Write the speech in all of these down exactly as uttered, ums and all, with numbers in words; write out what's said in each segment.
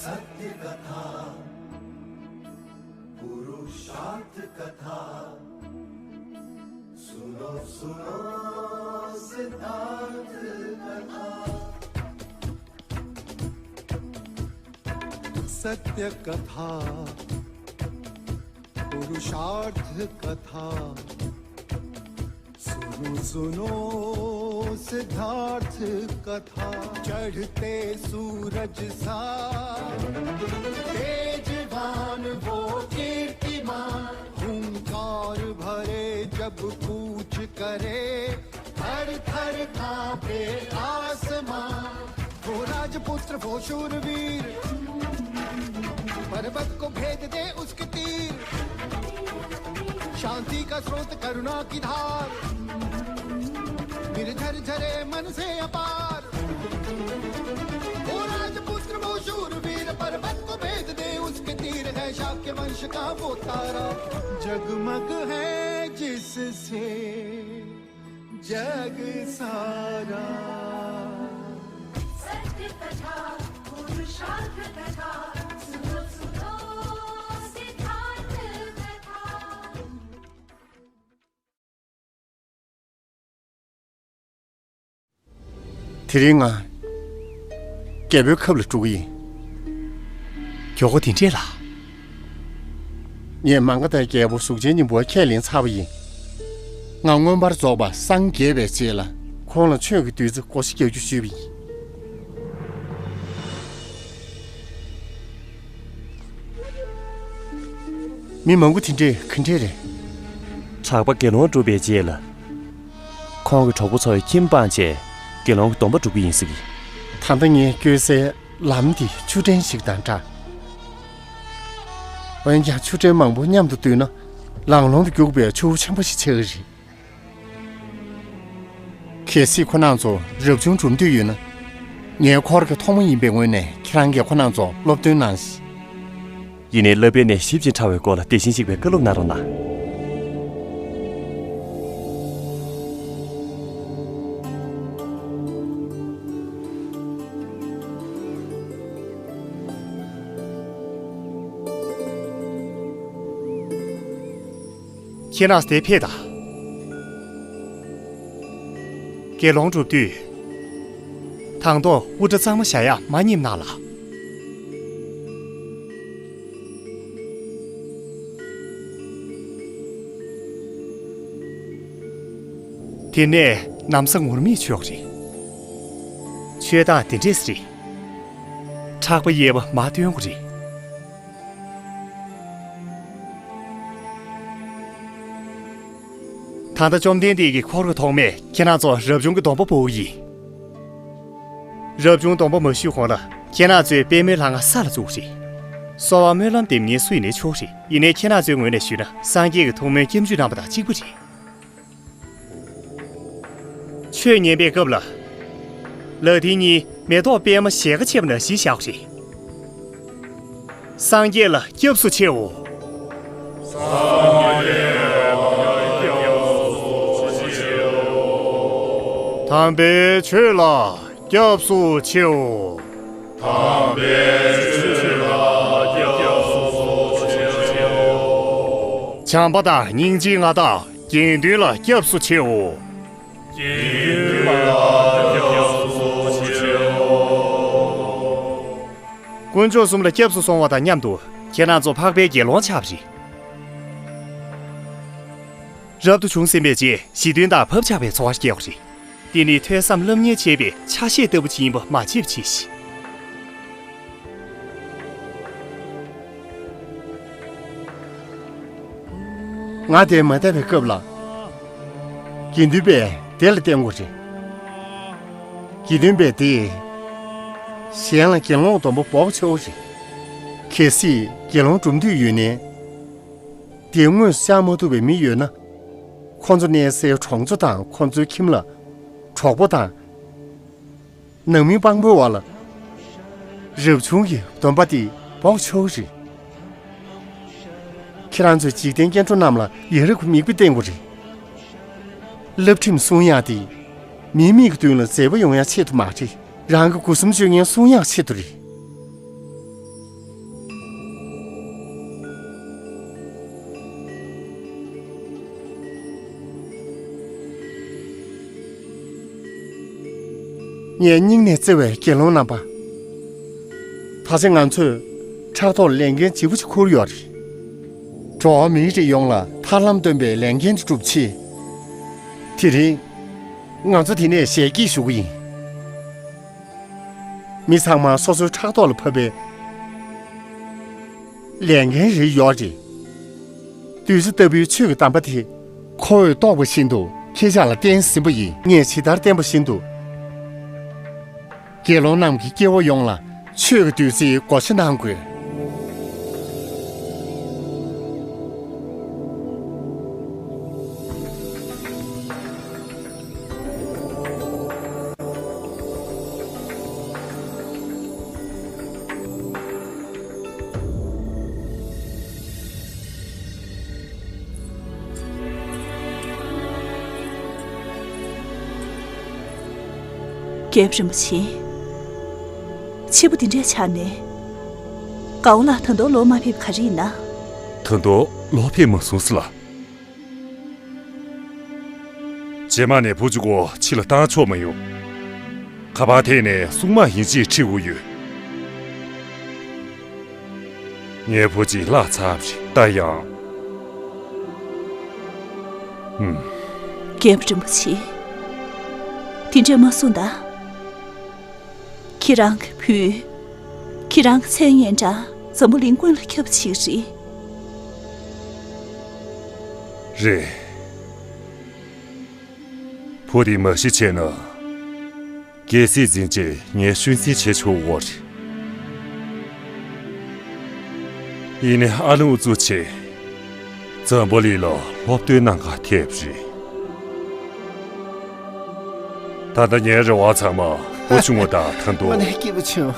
सत्य कथा, पुरुषार्थ कथा, सुनो सुनो सिद्धार्थ कथा। सत्य कथा, पुरुषार्थ कथा, सुनो सुनो सिद्धार्थ कथा। चढ़ते सूरज सा तेजवान वो कीर्तिमान, हुंकार भरे जब कूच करे, थर थर कांपे आसमां। वो राजपुत्र वो शूरवीर, पर्वत को भेद दे उसके तीर। शांति का स्रोत करुणा की धार, निर्झर झरे मन से अपार। वो राजपुत्र वो शूरवीर, पर्वत को भेद दे उसके तीर। है शाक्य वंश का वो तारा, जगमग है जिससे जग सारा। सत्य कथा, पुरुषार्थ कथा, सुनो सुनो सिद्धार्थ कथा। དེ་རིང་ང་རྒྱལ་པོའི་ཁབ་ལ་འགྲོ་གི་ཡིན། མགྱོགས་པོ་དེ་འདྲས་ལ། ངས་མ་ག་དྷའི་རྒྱལ་པོ་གཟུགས་ཅན་སྙིང་པོ་ཁས་ལེན་ཚར་བ་ཡིན། ང་མངོན་པར་རྫོགས་པ་སངས་རྒྱས་པའི་རྗེས་ལ་ཁོང་ལ་ཆོས་ཀྱི་བདུད་རྩི་བགོ་བཤའ་རྒྱག་རྒྱུ་ཞུས་པ་ཡིན། མི་མང་པོ་དེ་འདྲས་ག་འདྲས་རེད། གྲགས་པ་དགེ་སློང་སྒྲུབ་པའི་རྗེས་ལ། ཁོང་གི་གྲོགས་པོ་ཚོ་ཡི་ཁྱིམ་སྤངས་བྱས་དགེ་སློང་གི་སྡོམ་པ་སྒྲུབ་ཀྱི་ཡིན་ཟེར་གི། ད་ལྟ་ངས་བསྐྱོད་སའི་ལམ་འདི་ཆུ་ཕྲན་ཞིག་དང་འདྲ། འོན་ཀྱང་ཆུ་ཕྲན་མང་པོ་མཉམ་དུ་འདུས་ན་ལང་ལོང་དུ་རྒྱུག་པའི་ཆུ་བོ་ཆེན་པོ་ཞིག་ཆགས་ཀྱི་རེད། གལ་སྲིད་ཁོ་རང་ཚོ་རབ་བྱུང་སྒྲུབ་འདོད་ཡོད་ན། ངའི་འཁོར་གྱི་ཐོག་མ་ཡིན་པའི་ངོས་ནས་ཁྱེད་རང་གིས་ཁོ་རང་ཚོ་སློབ་སྟོན་གནང་ཞིག། ཡིན་ནའི་བསླབ་པའི་གནས་ཞིབ་ཅིང་ཕྲ་བའི་སྐོར་ལ་དེ་བཞིན་གཤེགས་པས་བཀའ་སློབ་གནང་རོགས་གནང་། ཁྱེད་རང་དེ་ཕེབས་དང་། དགེ་སློང་སྒྲུབ་དུས། དང་ཐོག་དབུ་སྐྲ་གཙང་མ་བཞག་ཡག་མ་ཉེས་གནང་ལ། དེ་ནས་ན་བཟའ་ངུར་སྨྲིག་མཆོད་རེད། མཆོད་སྟངས་དེ་འདྲས་རེད། ཕྲག་པ་གཡས་པ་མར་འདོན་དགོས་རེད། ད་ལྟ་བཅོམ་ལྡན་འདས་ཀྱི་འཁོར་གྱི་ཐོག་མས་ཁྱེད་རང་ཚོ་རབ་བྱུང་གི་སྡོམ་པ་སྤོ་བོ་ཡིན། རབ་བྱུང་སྡོམ་པ་མ་ཞུས་གོང་ལ་ཁྱེད་རང་ཚོས་པད་མོའི་ལྷ་ང་ས་ལ་བཙུགས་རེད། གསོལ་བ་སྨོན་ལམ་འདེབས་མཁན་སུ་ཡིན་ནའི་ཆོག་རེད། ཡིན་ནའི་ཁྱེད་རང་ཚོའི་ངོས་ནས་ཞུས་ན་སངས་རྒྱས་ཀྱི་ཐུགས་སྨོན་སྐྱབས་འཇུག་གནང་བ་དང་གཅིག་པ་རེད། ཆོས་ཉན་པའི་སྐབས་ལ། ལག་མཐིལ་གཉིས་མེ་ཏོག་པད་མ་ཞལ་ཁ་ཕྱེ་བ་ནང་བཞིན་བཞག་པ་རེད། སངས་རྒྱས་ལ་སྐྱབས་སུ་མཆིའོ། སངས་རྒྱས་ལ་སྐྱབས་སུ་མཆིའོ། དམ་པའི་ཆོས་ལ་སྐྱབས་སུ་མཆིའོ། དམ་པའི་ཆོས་ལ་སྐྱབས་སུ་མཆིའོ། བྱམས་པ་དང་སྙིང་རྗེའི་མངའ་བདག་དགེ་འདུན་ལ་སྐྱབས་སུ་མཆིའོ། དགེ་འདུན་ལ་སྐྱབས་སུ་མཆིའོ། དཀོན་མཆོག་གསུམ་ལ་སྐྱབས་སུ་སོང་བ་དང་མཉམ་དུ་ཁྱེད་རང་ཚོ་འཕགས་པའི་དགེ་སློང་ཆགས་པ་རེད། རབ་ཏུ་བྱུང་ཟིན་པའི་རྗེས་ཞི་མཐུན་དང་བབ་ཆགས་པའི་འཚོ་བ་སྐྱེལ་བ་རེད། དེ་ནི་ཐོས་བསམ་སློབ་གཉེར་བྱེད་པའི་ཆ་ཤས་ལྟ་བུ་ཅིག་ཡིན་པ་མ་བརྗེད་པ་གྱིས་ཤིག། ང་དེར་མ་བསྡད་པའི་སྐབས་ལ། དགེ་འདུན་པས་དེ་ལ་བརྟེན་དགོས་རེད། དགེ་འདུན་པས་དེས་གཞན་ལ་དགེ་སློང་སྡོམ་པ་འབོག་ཆོག་རེད། གལ་སྲིད་དགེ་སློང་སྒྲུབ་འདོད་ཡོད་ནའི། དེ་དངོས་སུ་བཅར་མ་ཐུབ་པའི་མི་ཡོད་ན། ཁོ་ཚོ་གནས་སའི་གྲོང་ཚོ་དང་ཁོ་ཚོའི་ཁྱིམ་ལ་གྲོགས་པོ་དང་། ནང་མི་དཔང་པོའི་བར་ལ་རབ་བྱུང་གི་སྡོམ་པ་དེ་འབོག་ཆོག་རེད། ཁྱེད་རང་ཚོས་འཇིག་རྟེན་སྐྱེ་འགྲོ་རྣམས་ལ་ཡ་རབས་ཀྱི་མིག་དཔེ་བསྟན་དགོས་རེད། བསླབ་ཁྲིམས་སྲུང་ཡག་དེ་མིའི་མིག་གི་མདུན་ལ་མཛེས་པོ་ཡོང་ཡག་ཆེད་དུ་མ་རེད། རང་གི་སྒོ་གསུམ་སྤྱོད་ངན་སྲུང་ཡག་ཆེད་དུ་རེད། ངའི་སྙིང་ནས་བརྩེ་བའི་དགེ་སློང་རྣམ་པ། ད་ཆ་ང་ཚོས་ཕྲག་ཐོག་ལས་འགན་ལྗིད་པོ་ཞིག་འཁུར་ཡོད་རེད། འགྲོ་བ་མིའི་རིགས་ཡོངས་ལ་ཐར་ལམ་སྟོན་པའི་ལས་འགན་དེ་སྒྲུབ་ཆེད། དེ་རིང་ང་ཚོ་འདི་ནས་ཞལ་གྱིས་ཞུ་གི་ཡིན། མི་ཚང་མ་སོ་སོའི་ཕྲག་ཐོག་ལ་ཕབ་པའི་ལས་འགན་རེ་ཡོད་རེད། བདུད་རྩི་ལྟ་བུའི་ཆོས་ཀྱི་གདམས་པ་དེ། ཁོ་བོས་རྟོགས་པ་བཞིན་དུ་ཁྱེད་ཅག་ལ་བསྟན་ཟིན་པ་ཡིན། ངས་ཇི་ལྟར་བསྟན་པ་བཞིན་དུ། དགེ་སློང་རྣམས་ཀྱི་སྐྱེ་བོ་ཡོངས་ལ་ཆོས་ཀྱི་བདུད་རྩིའི་བགོ་བཤའ་གནང་དགོས། རྒྱལ་པོ་རིན་པོ་ཆེ། ཕྱི་པོ་འདི་འདྲའི་ཆ་ནས། དགའ་བོ་ལགས་ད་དུང་ལོག་མ་ཕེབས་ག་རེ་ཡིན་ན། ད་དུང་ལོག་ཕེབས་མ་སོང་ཟེར་ལ། རྗེས་མ་ནས་བུ་གཅིག་པོ་ཕྱི་ལ་བཏང་ཆོག་མ་ཡོང་། ག་པར་ཐད་ནས་སྲུང་དམག་ཡིན་ཅེས་ཁྲིད་དགོས་ཡོད། ངའི་བུ་གཅིག་བརླག་ཚར་བ་རེད་ད་ཡང་། ཨུམ། རྒྱལ་པོ་རིན་པོ་ཆེ། དེ་འདྲས་མ་གསུངས་ད། ཁྱེད་རང་གི་བུས། ཁྱེད་རང་གི་མཚན་སྙན་གྲགས་འཛམ་བུ་གླིང་ཀུན་ལ་ཁྱབ་པ་ཞིག་རེད། རེད། བུ་དེ་མ་ཤི་བྱས་ན། རྒྱལ་སྲིད་འཛིན་ཆེད་ངས་ཤུལ་འཛིན་བྱེད་ཆོག་འོ་རེད། ཡིན་ནའི་ཨ་ལུ་འུ་ཚོ་ཆེ། འཛམ་བུ་གླིང་ལ་སློབ་སྟོན་གནང་ག་ཐེབས་རེད། ད་ལྟ་ངའི་རེ་བ་ཚང་མ་བུ་ཆུང་བ་དང་ཐང་དུ། ཨ་ནེ་སྐྱིད་པོ་བྱུང་།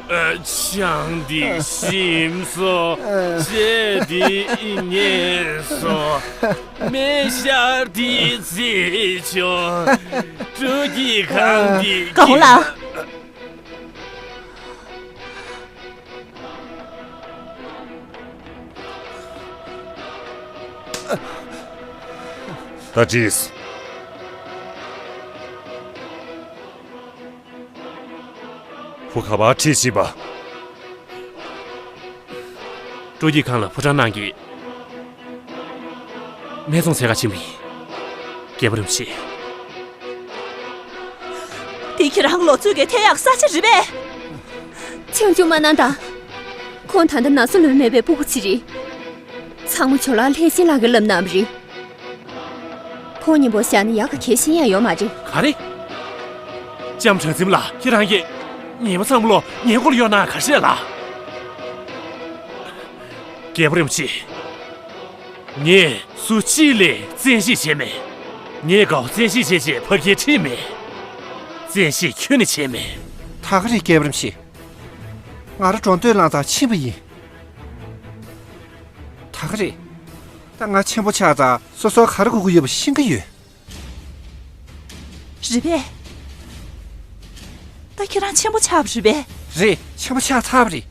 ཨ། ཆང་འདི་ཞིམ་སོང་། ཨ། ཆེ་འདི་ཉེས་སོང་། མེ་ཤར་འདི་རྩེ་ཆུང་། སྤྲོ་སྐྱིད་ཁང་འདི། དགའ་བོ་ལགས། ད་དྲིས། བུ་ག་པར་ཁྲིད་ཕྱིན་པ། སྤྲོ་སྐྱིད་ཁང་ལ་ཕོ་བྲང་གནང་གི། སྨད་འཚོང་འཚོལ་ག་ཕྱིན་པ་ཡིན། རྒྱལ་པོ་རིན་པོ་ཆེ། དེ་ཁྱེད་རང་ལོ་ཚོད་ཀྱི་ཐེ་ཡག་ས་ཆ་རེད་པས། ཆང་ཆུང་མ་གནང་དང་། ཁོང་ད་ལྟ་ན་ཚ་ལོན་མེད་པའི་སྤུ་གུ་ཅིག་རེད། ཚང་མ་ཇོ་ལགས་ལྷས་སྦྱིན་ལགས་ཀྱིས་ལབ་གནང་བ་རེད། ཁོང་མཉམ་པོ་བཞག་ན་ཡག་ག་གལ་ཤེས་ཡ་ཡོད་མ་རེད། ག་རེ། ལྕམ་གྲང་འཛིན་ལགས། ཁྱེད་རང་གིས་ཉིན་མོ་ཚང་མ་ལོ་ངའི་མགོ་ལ་གཡོག་གནང་ག་རེ་བྱས་ལ། རྒྱལ་པོ་རིན་པོ་ཆེ། ངས་སུ་གཅིག་ལ་བཙན་ཤེད་བྱས་མེད། ངས་དགའ་བོ་བཙན་ཤེད་བྱས་བྱས་ཕ་གིར་ཁྲིད་མེད། བཙན་ཤེད་ཁྱོན་ནས་བྱས་མེད། ད་ག་རེད། རྒྱལ་པོ་རིན་པོ་ཆེ། ང་རང་འགྲོ་འདོད་ལངས་དང་ཕྱིན་པ་ཡིན། ད་ག་རེད། ད་ང་ཆེན་པོ་ཆགས་ཙང་སོ་སོར་ག་རེ་དགོས་ཀྱི་ཡོད་པ་ཤེས་ཀྱི་ཡོད། རེད་པས། ད་ཁྱེད་རང་ཆེན་པོ་ཆགས་པ་རེད་པས། རེད། ཆེན་པོ་ཆགས་ཚར་བ་རེད།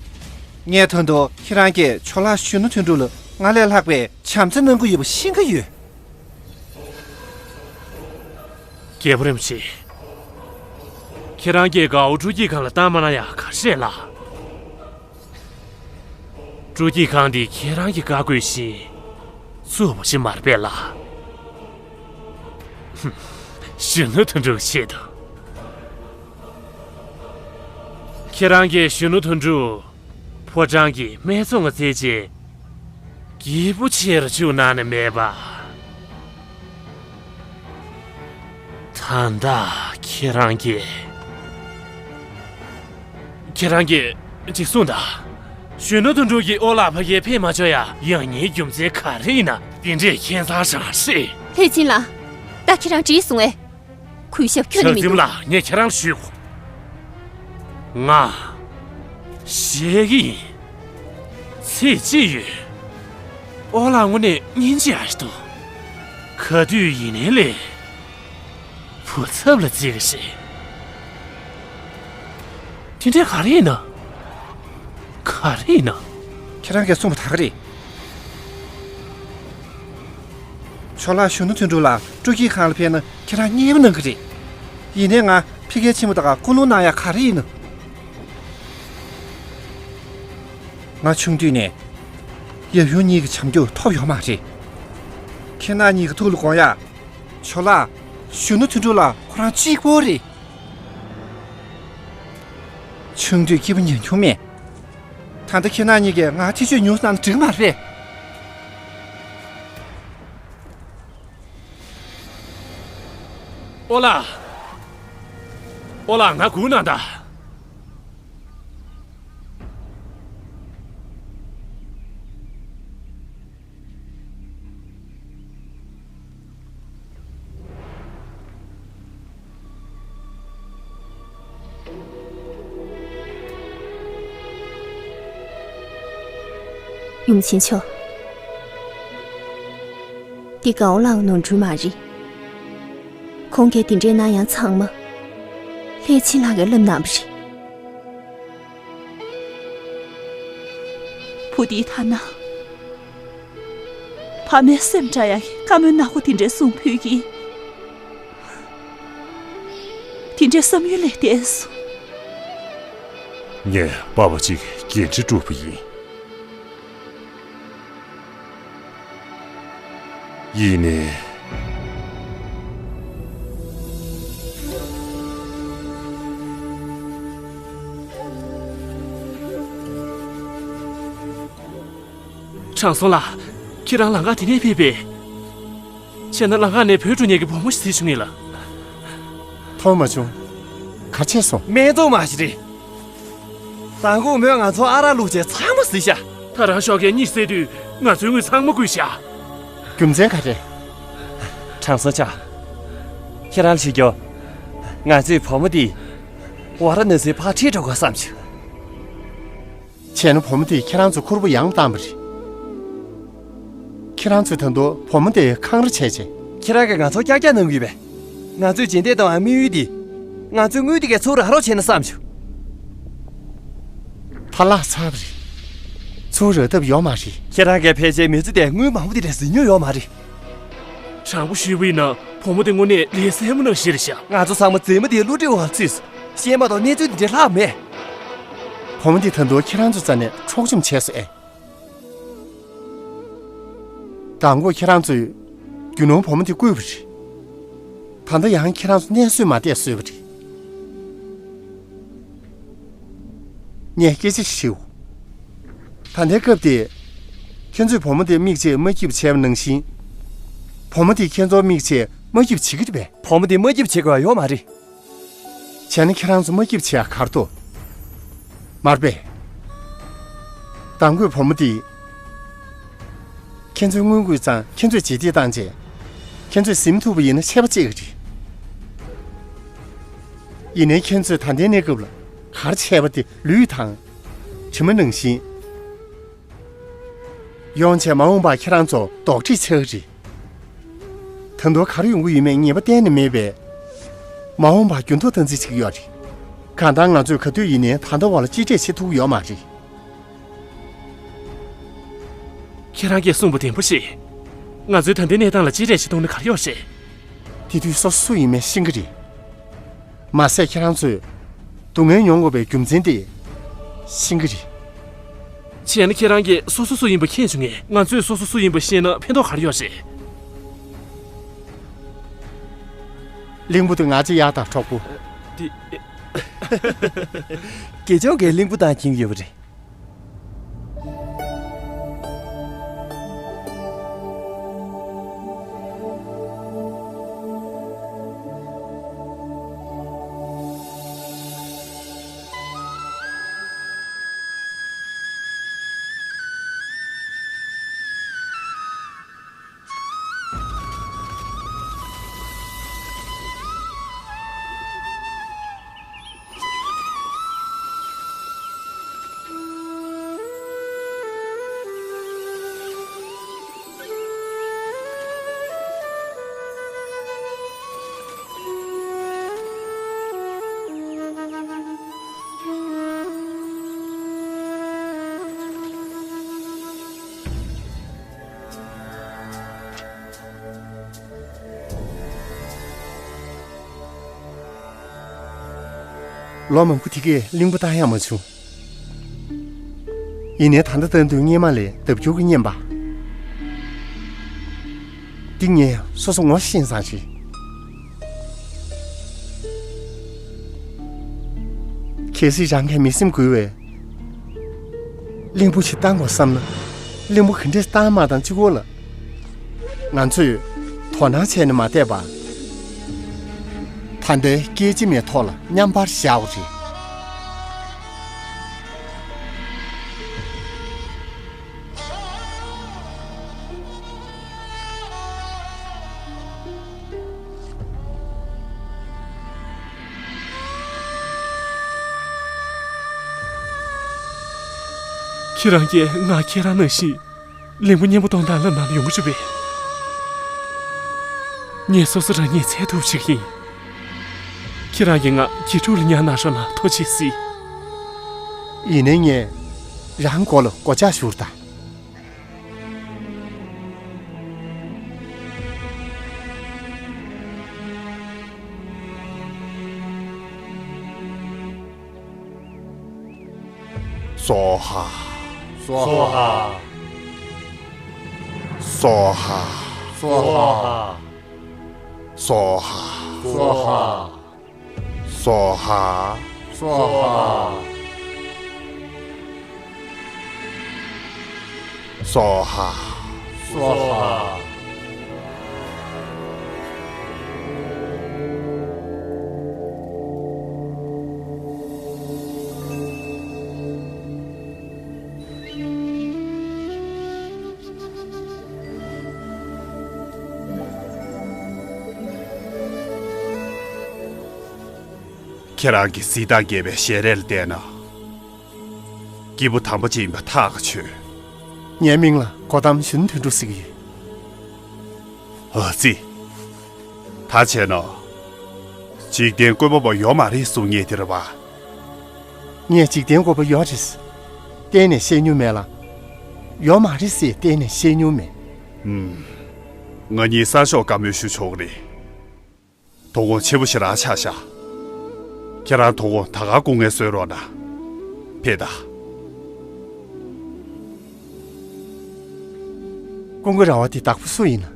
ངས་ད་དུང་ཁྱེད་རང་གིས་ཇོ་ལགས་གཞོན་ནུ་དོན་གྲུབ་ལ་ང་ལས་ལྷག་པའི་བྱམས་བརྩེ་གནང་གི་ཡོད་པ་ཤེས་ཀྱི་ཡོད། རྒྱལ་པོ་རིན་པོ་ཆེ། ཁྱེད་རང་གིས་དགའ་བོ་སྤྲོ་སྐྱིད་ཁང་ལ་བཏང་མ་གནང་ཡག་ག་རེ་རེད་ལགས། སྤྲོ་སྐྱིད་ཁང་འདི་ཁྱེད་རང་གིས་བཀའ་བཀོད་བཞིན་བཙུགས་པ་ཞིག་མ་རེད་པས་ལགས། ཧུམ། གཞོན་ནུ་དོན་གྲུབ་ཆེད་དུ། ཁྱེད་རང་གིས་གཞོན་ནུ་དོན་གྲུབ་ཕོ་བྲང་གི་སྨད་འཚོང་ལ་བཙལ་རྗེས་སྐྱིད་པོ་བྱེད་རུ་བཅུག་གནང་ནི་མེད་པ། ད་ལྟ་ཁྱེད་རང་གིས། ཁྱེད་རང་གིས་ཅིག་གསུངས་དང་། གཞོན་ནུ་དོན་གྲུབ་ཀྱིས་ཨོ་ལགས་ཕ་གིར་ཕེབས་མ་ཆོག་ཡ་ཡང་སྙིང་རྒྱུ་མཚན་ག་རེ་ཡིན་ན། དེ་འདྲས་ཁྱད་མཚར་ཞིག་རེད། ལྷས་སྦྱིན་ལགས། ད་ཁྱེད་རང་འགྲིག་སོང་ངས། གུས་ཞབས་ཁྱོན་ནས་ཆགས་མི་འཛིན་འདུག་ལགས། ངས་ཁྱེད་རང་ལ་ཞུ་དགོས། ང་བཤད་ཀྱི་ཡིན། ཚེ་གཅིག་ཡོད། ཨོ་ལགས་དངོས་གནས་སྙིང་རྗེ་ཡག་ཞིག་འདུག་ག་དུས་ཡིན་ནའི་ལས། བུ་ཚབ་ལ་བརྩི་གི་རེད། དེ་འདྲའི་ག་རེ་ཡིན་ན། ག་རེ་ཡིན་ན། ཁྱེད་རང་གིས་གསུངས་པ་ད་ག་རེད། ཇོ་ལགས་གཞོན་ནུ་དོན་གྲུབ་ལགས་སྤྲོ་སྐྱིད་ཁང་ལ་ཕེབས་ན་ཁྱེད་རང་མཉེས་པོ་གནང་གི་རེད། ཡིན་ནའི་ང་ ཕ་གིར་ཕྱིན་པ་དང་སྐུ་རླུང་གནང་ཡག་ག་རེ་ཡིན་ནམ། ང་ཆུང་དུས་ནས་ཡབ་ཡུམ་གཉིས་ཀྱི་བྱམས་སྐྱོང་ཐོབ་ཡོད་མ་རེད། ཁྱེད་རང་གཉིས་ཀྱི་ཐུགས་ལ་དགོངས་ཡག་ཇོ་ལགས། གཞོན་ནུ་དོན་གྲུབ་ལགས་ཁོ་རང་གཅིག་པོ་རེད། ཆུང་དུས་སྐྱིད་པོ་མྱོང་མྱོང་མེད། ད་ལྟ་ཁྱེད་རང་གཉིས་ཀྱིས་ང་ཐེ་བྱུས་ཉུང་གནང་ན་འགྲིག་མ་རེད། ཨོ་ལགས། ཨོ་ལགས། ང་སྒུག་གནང་དང་། ཡུམ་ཆེན་མཆོག་འདི་གའོ་ལགས་ནོར་འཁྲུལ་མ་རེད། ཁོང་གིས་དེ་འདྲའི་གནང་ཡག་ཚང་མ་ལྷས་བྱིན་ལགས་ཀྱིས་བསླབས་གནང་བ་རེད། བུ་འདིའི་ཐ་ན། ཕ་མའི་སེམས་འདྲ་ཡག་གི་བཀའ་མོལ་ནག་པོ་དེ་འདྲའི་གསུང་ཕོད་ཀྱི། དེ་འདྲའི་བསམ་ཡུལ་ལས་འདས་སོང་། ངས་པ་ཕ་གཅིག་གི་འགན་འཁྲི་བསྒྲུབས་པ་ཡིན། ཡིན་ནའི། དྲང་སྲོང་ལགས། ཁྱེད་རང་ལམ་ཁ་དེ་ནས་ཕེབས་པས། བྱས་ན་ལམ་ཁ་ནས་བུད་འགྲོ་མཁན་གྱི་བུ་མོ་ཞིག་གཟིགས་བྱུང་ངེས་ལ། མཐོང་མ་བྱུང་། ག་བྱས་སོང་། སྨན་བཙོང་མ་ཞིག་རེད། མདང་དགོང་མོས་ང་ཚོར་ཨ་རག་བླུགས་བྱས་ཚང་མ་གཟིགས་ཤག་ད་རང་ཤོག་ཁའི་གཉིད་སད་དུས་ང་ཚོའི་དངུལ་ཚང་མ་བརྐུས་ཤག་རྒྱུ་མཚན་ག་རེ། དྲང་སྲོང་ཆ། ཁྱེད་རང་ལ་ཞུ་རྒྱུ། ང་ཚོས་བུ་མོ་འདི་ཝཱ་ར་ཎ་སིར་ཕར་ཁྲིད་འགྲོ་དགོས་བསམ་བྱུང་། བྱས་ན་བུ་མོ་དེས་ཁྱེད་རང་ཚོ་ཁུར་པོ་ཡང་བཏང་བ་རེད། ཁྱེད་རང་ཚོས་ད་དུང་བུ་མོ་དེ་འཁང་ར་བྱས་རྗེས། ཁྱེད་རང་གིས་ང་ཚོར་ཀྱག་ཀྱག་གནང་གི་ཡོད་པས། ང་ཚོས་རྗེས་འདེད་གཏོང་བའི་དམིགས་ཡུལ་དེ། ང་ཚོའི་དངུལ་དེ་གས་ཚུར་རག་རོགས་བྱས་ན་བསམ་བྱུང་། ཕར་བརླག་ཚར་བ་རེད། ཚུར་རག་ཐབས་ཡོད་མ་རེད། ཁྱེད་རང་གིས་ཕལ་ཆེར་མི་ཚེ་དེར་དངུལ་མང་པོ་དེ་འདྲ་ཟིན་མྱོང་ཡོད་མ་རེད། དྲང་པོ་ཞུས་པ་ཡིན་ན་བུ་མོ་དེ་དངོས་གནས་ལས་སེར་མོ་ནང་བཞིན་རེད་ཤག་ང་ཚོ་ཚང་མ་མཛེས་མ་དེའི་བསླུ་བྲིད་འོག་ལ་ཚུད་སོང་། ཤེས་མ་གཏོགས་གནས་ཚུལ་འདི་འདྲའི་ལྷག་མེད། བུ་མོ་འདི་ད་དུང་ཁྱེད་རང་ཚོའི་རྩ་ནས་འཕྲོག་བཅོམ་བྱས་སོང་ཨེ། མདང་དགོང་ཁྱེད་རང་ཚོས་རྒྱུ་ནོར་བུ་མོ་འདི་བརྐུས་པ་རེད། ད་ལྟ་ཡང་ཁྱེད་རང་ཚོ་གནས་བཟོད་མ་བསྡད་བཟོས་པ་རེད། ངས་སྐད་ཆ་ཞིག་ཞུའོ། ད་ལྟའི་སྐབས་དེ། ཁྱེད་ཚོས་བུ་མོ་དེ་མིག་ཕྱེས་མ་སྐྱིད་པ་བྱས་པ་ནང་བཞིན། བུ་མོ་དེས་ཁྱེད་ཚོར་མིག་ཕྱེས་མ་སྐྱིད་པ་བྱེད་ཀྱི་རེད་པས། བུ་མོ་དེ་མ་སྐྱིད་པ་བྱེད་དགོས་ཡ་ཡོད་མ་རེད། བྱས་ན་ཁྱེད་རང་ཚོ་མ་སྐྱིད་པ་བྱེད་ཡ་ག་རེ་འདུག་མ་རེད་པས། མདང་དགོང་བུ་མོ་དེས། ཁྱེད་ཚོའི་དངུལ་བརྐུས་ཙང་ཁྱེད་ཚོས་རྗེས་འདེད་བཏང་རྗེས། ཁྱེད་ཚོས་ཟིན་ཐུབ་པ་ཡིན་ན་ཆད་པ་གཅོད་ཀྱི་རེད། ཡིན་ནའི་ཁྱེད་ཚོས་ད་ལྟའི་གནས་སྐབས་ལ་ག་རེ་བྱས་པ་དེ་ལུས་དང་། གྲིབ་མ་ནང་བཞིན། ཡོང་བྱས་མ་འོངས་པར་ཁྱེད་རང་ཚོ་རྡོག་ཁྲེས་ཆགས་ཀྱི་རེད། ད་དུང་ག་རེ་ཡོང་གི་ཡོད་མེད་ངེས་པ་གཏན་ནས་མེད་པས། མ་འོངས་པར་འགྱུར་ལྡོག་ཐོན་རྩིས་བྱེད་ཀྱི་ཡོད་རེད། གང་ལྟར་ང་ཚོས་ག་དུས་ཡིན་ནའི་ད་ལྟ་བར་ལ་གཅེས་སྤྲས་བྱེད་ཐུབ་ཀྱི་ཡོད་མ་རེད། ཁྱེད་རང་གིས་གསུངས་པ་བདེན་པ་རེད། ང་ཚོའི་ད་ལྟའི་གནས་སྟངས་ལ་གཅེས་སྤྲས་བྱེད་ཐུབ་ན་ག་རེ་ཡོད་རེད། དེ་དུས་སོ་སོ་སུ་ཡིན་མིན་ཤེས་ཀྱི་རེད། མ་ཟད་ཁྱེད་རང་ཚོས་སྡུག་བསྔལ་མྱོང་དགོས་པའི་རྒྱུ་མཚན་དེ་ཤེས་ཀྱི་རེད། བྱས་ན་ཁྱེད་རང་གིས་སོ་སོ་སུ་ཡིན་པ་མཁྱེན་བྱུང་ངས། ང་ཚོས་སོ་སོ་སུ་ཡིན་པ་ཤེས་ན་ཕན་ཐོགས་ག་རེ་ཡོད་རེད། གླིང་བུ་དེ་ང་ཚོའི་གཡག་དང་གྲོགས་པོ། དེ། དགེ་སྦྱོང་གིས་གླིང་བུ་བཏང་འཁྱེར་ཡོད་པ་རེད། ལོ་མང་པོ་དེ་གས་གླིང་བུ་བཏང་ཡག་མ་བྱུང་། ཡིན་ནའི་ད་ལྟ་ལྟ་དུས་སྔས་མ་ལས་ལྡབ་འགྱུར་གྱིས་སྙན་པ། འདི་ངས་སོ་སོ་ངོ་ཤེས་ཙང་རེད། གལ་སྲིད་རང་གིས་མི་སེམས་འགུལ་བའི་གླིང་བུ་ཞིག་བཏང་དགོས་བསམ་ན། གླིང་བུ་ག་འདྲས་བཏང་མ་བཏང་གཅིག་པོ་ལ། ང་ཚོས་དོ་སྣང་བྱས་ནས་མ་བསྡད་པར། ད་ལྟའི་སྐད་ཅིག་མའི་ཐོག་ལ་མཉམ་པར་བཞག་པ་རེད། ཁྱེད་རང་གིས་ང་ཁྱེད་རང་ནང་བཞིན་གླིང་བུ་གཉན་པོ་གཏོང་སྟངས་བསླབ་གནང་ཡོང་གི་རེད་པས། ངས་སོ་སོ་རང་ཉིད་འཚོལ་ཐུབ་ཅིག་ཡིན། ཁྱེད་རང་གིས་ང་དགེ་ཕྲུག་ལ་ཉར་གནང་སོང་ན་ཐུགས་རྗེ་གཟིགས། ཡིན་ནའི་ངས་རང་མགོ་ལ་སྒོ་ལྕགས་བཞུར་དང་། སྭཱ་ཧཱ། སྭཱ་ཧཱ། སྭཱ་ཧཱ། སྭཱ་ཧཱ། སྭཱ་ཧཱ། སྭཱ་ཧཱ། སྭཱ་ཧཱ། སྭཱ་ཧཱ། སྭཱ་ཧཱ། སྭཱ་ཧཱ། ཁྱེད་རང་གི་གཟི་མདངས་རྒྱས་པའི་ཞལ་རས་ལ་བལྟས་ན། སྐྱེས་བུ་དམ་པ་ཅིག་ཡིན་པ་ཐག་ཆོད། ངའི་མིང་ལ་གོ་ཏམ་གཞོན་དོན་གྲུབ་ཟེར་གྱི་ཡོད། ཨ་ཙི། ད་བྱས་ན། འཇིག་རྟེན་བཀོད་པ་པོ་ཡོད་མ་རེད་གསུང་མཁན་དེ་རེད་པ། ངས་འཇིག་རྟེན་བཀོད་པ་ཡོད་རེད། གཏན་ནས་བཤད་མྱོང་མེད་ལ། ཡོད་མ་རེད་ཟེར་གཏན་ནས་བཤད་མྱོང་མེད། ཨུམ། ང་གཉིས་གསར་ཤོག་བཀའ་མོལ་ཞུ་ཆོག་གི་རེད། དོ་དགོང་ཆེན་པོ་ཞིག་རག་ཆགས་ཤག་ཁྱེད་རང་དོ་དགོང་ད་ག་སྐུ་ངལ་གསོ་རོགས་གནང་། ཕེབས་དང་། ཀུན་དགའ་ར་བ་དེ་བདག་པོ་སུ་ཡིན་ན།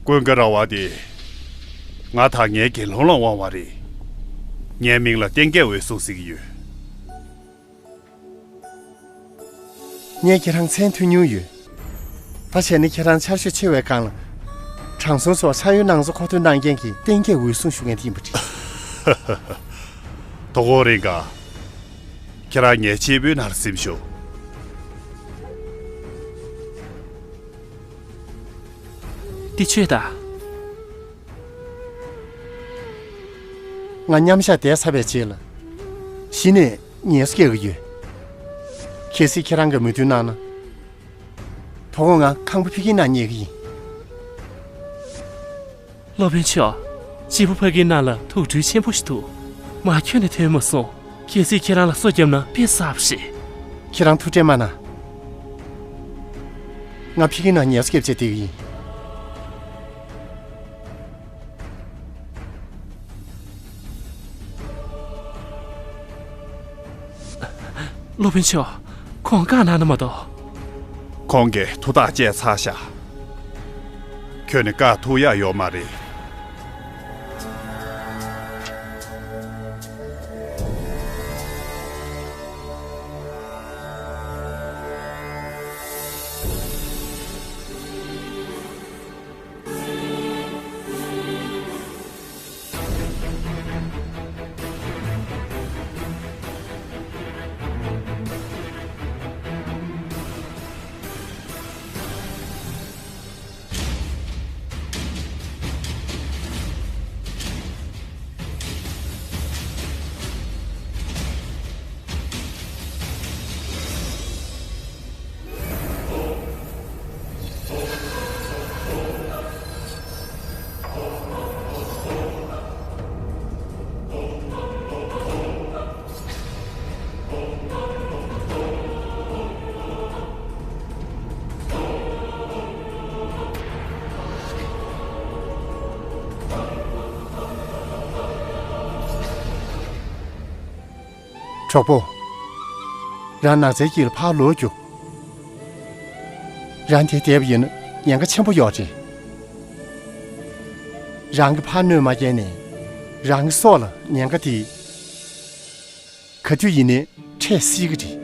ཀུན་དགའ་ར་བ་དེ། ང་དང་ངའི་དགེ་སློང་ལ་དབང་བ་རེད། ངའི་མིང་ལ་བསྟན་རྒྱས་འོད་སྲུང་ཟེར་གྱི་ཡོད། ངས་ཁྱེད་རང་མཚན་ཐོས་མྱོང་ཡོད། ད་བྱས་ན་ཁྱེད་རང་ཆར་ཞོད་ཆེ་བའི་སྒང་ལ། དྲང་སྲོང་ཚོར་ཆར་ཡོད་སྣང་ཚུལ་མཁོ་འདོན་གནང་མཁན་གྱི་བསྟན་རྒྱས་འོད་སྲུང་ཞུ་མཁན་དེ་ཡིན་པ་རེད། དོ་དགོང་རེ་འགའ། ཁྱེད་རང་ངའི་གཅེར་བུའི་ནང་ལ་གཟིམས་ཤོག་འདི་ཆོས་དང་། ང་མཉམ་བཞག་བསྡད་ཚར་བའི་རྗེས་ལ། གཞི་ནས་ངལ་གསོ་རྒྱག་གི་ཡོད། གལ་སྲིད་ཁྱེད་རང་གིས་མོས་མཐུན་གནང་ན། དོ་དགོང་ང་ཁང་པ་ཕ་གིའི་ནང་ཉལ་གི་ཡིན། སློབ་དཔོན་མཆོག་སྐྱེས་བུ་ཕ་གིའི་ནང་ལ་དུག་སྦྲུལ་ཆེན་པོ་ཞིག་འདུག་མ་ཁྱོན་ནས་ཐོན་མ་སོང་། གལ་སྲིད་ཁྱེད་རང་ལ་སོ་བརྒྱབ་ན་དཔེ་བསགས་པ་རེད། ཁྱེད་རང་ཐུགས་ཁྲལ་མ་གནང་། ང་ཕ་གིའི་ནང་ངལ་གསོ་རྒྱབ་བྱས་བསྡད་ཀྱི་ཡིན། སློབ་དཔོན་མཆོག་ཁོང་བཀག་གནང་ན་མ་གཏོགས། ཁོང་གིས་ཐུགས་ཐག་བཅད་ཚར་ཤག་ཁྱོན་ནས་བཀག་ཐུབ་ཡག་ཡོད་མ་རེད། གྲོགས་པོ། རང་ནགས་ཚལ་དཀྱིལ་ལ་ཕར་ལོག་རྒྱུགས། རང་དེར་བསྡད་པ་ཡིན་ན་ཉེན་ཁ་ཆེན་པོ་ཡོད་རེད། རང་གིས་ཕར་གནོད་མ་བསྐྱལ་ན། རང་གི་སྲོག་ལ་ཉེན་ཁ་དེ། ག་དུས་ཡིན་ནའི་འཕྲད་སྲིད་ཀྱི་རེད།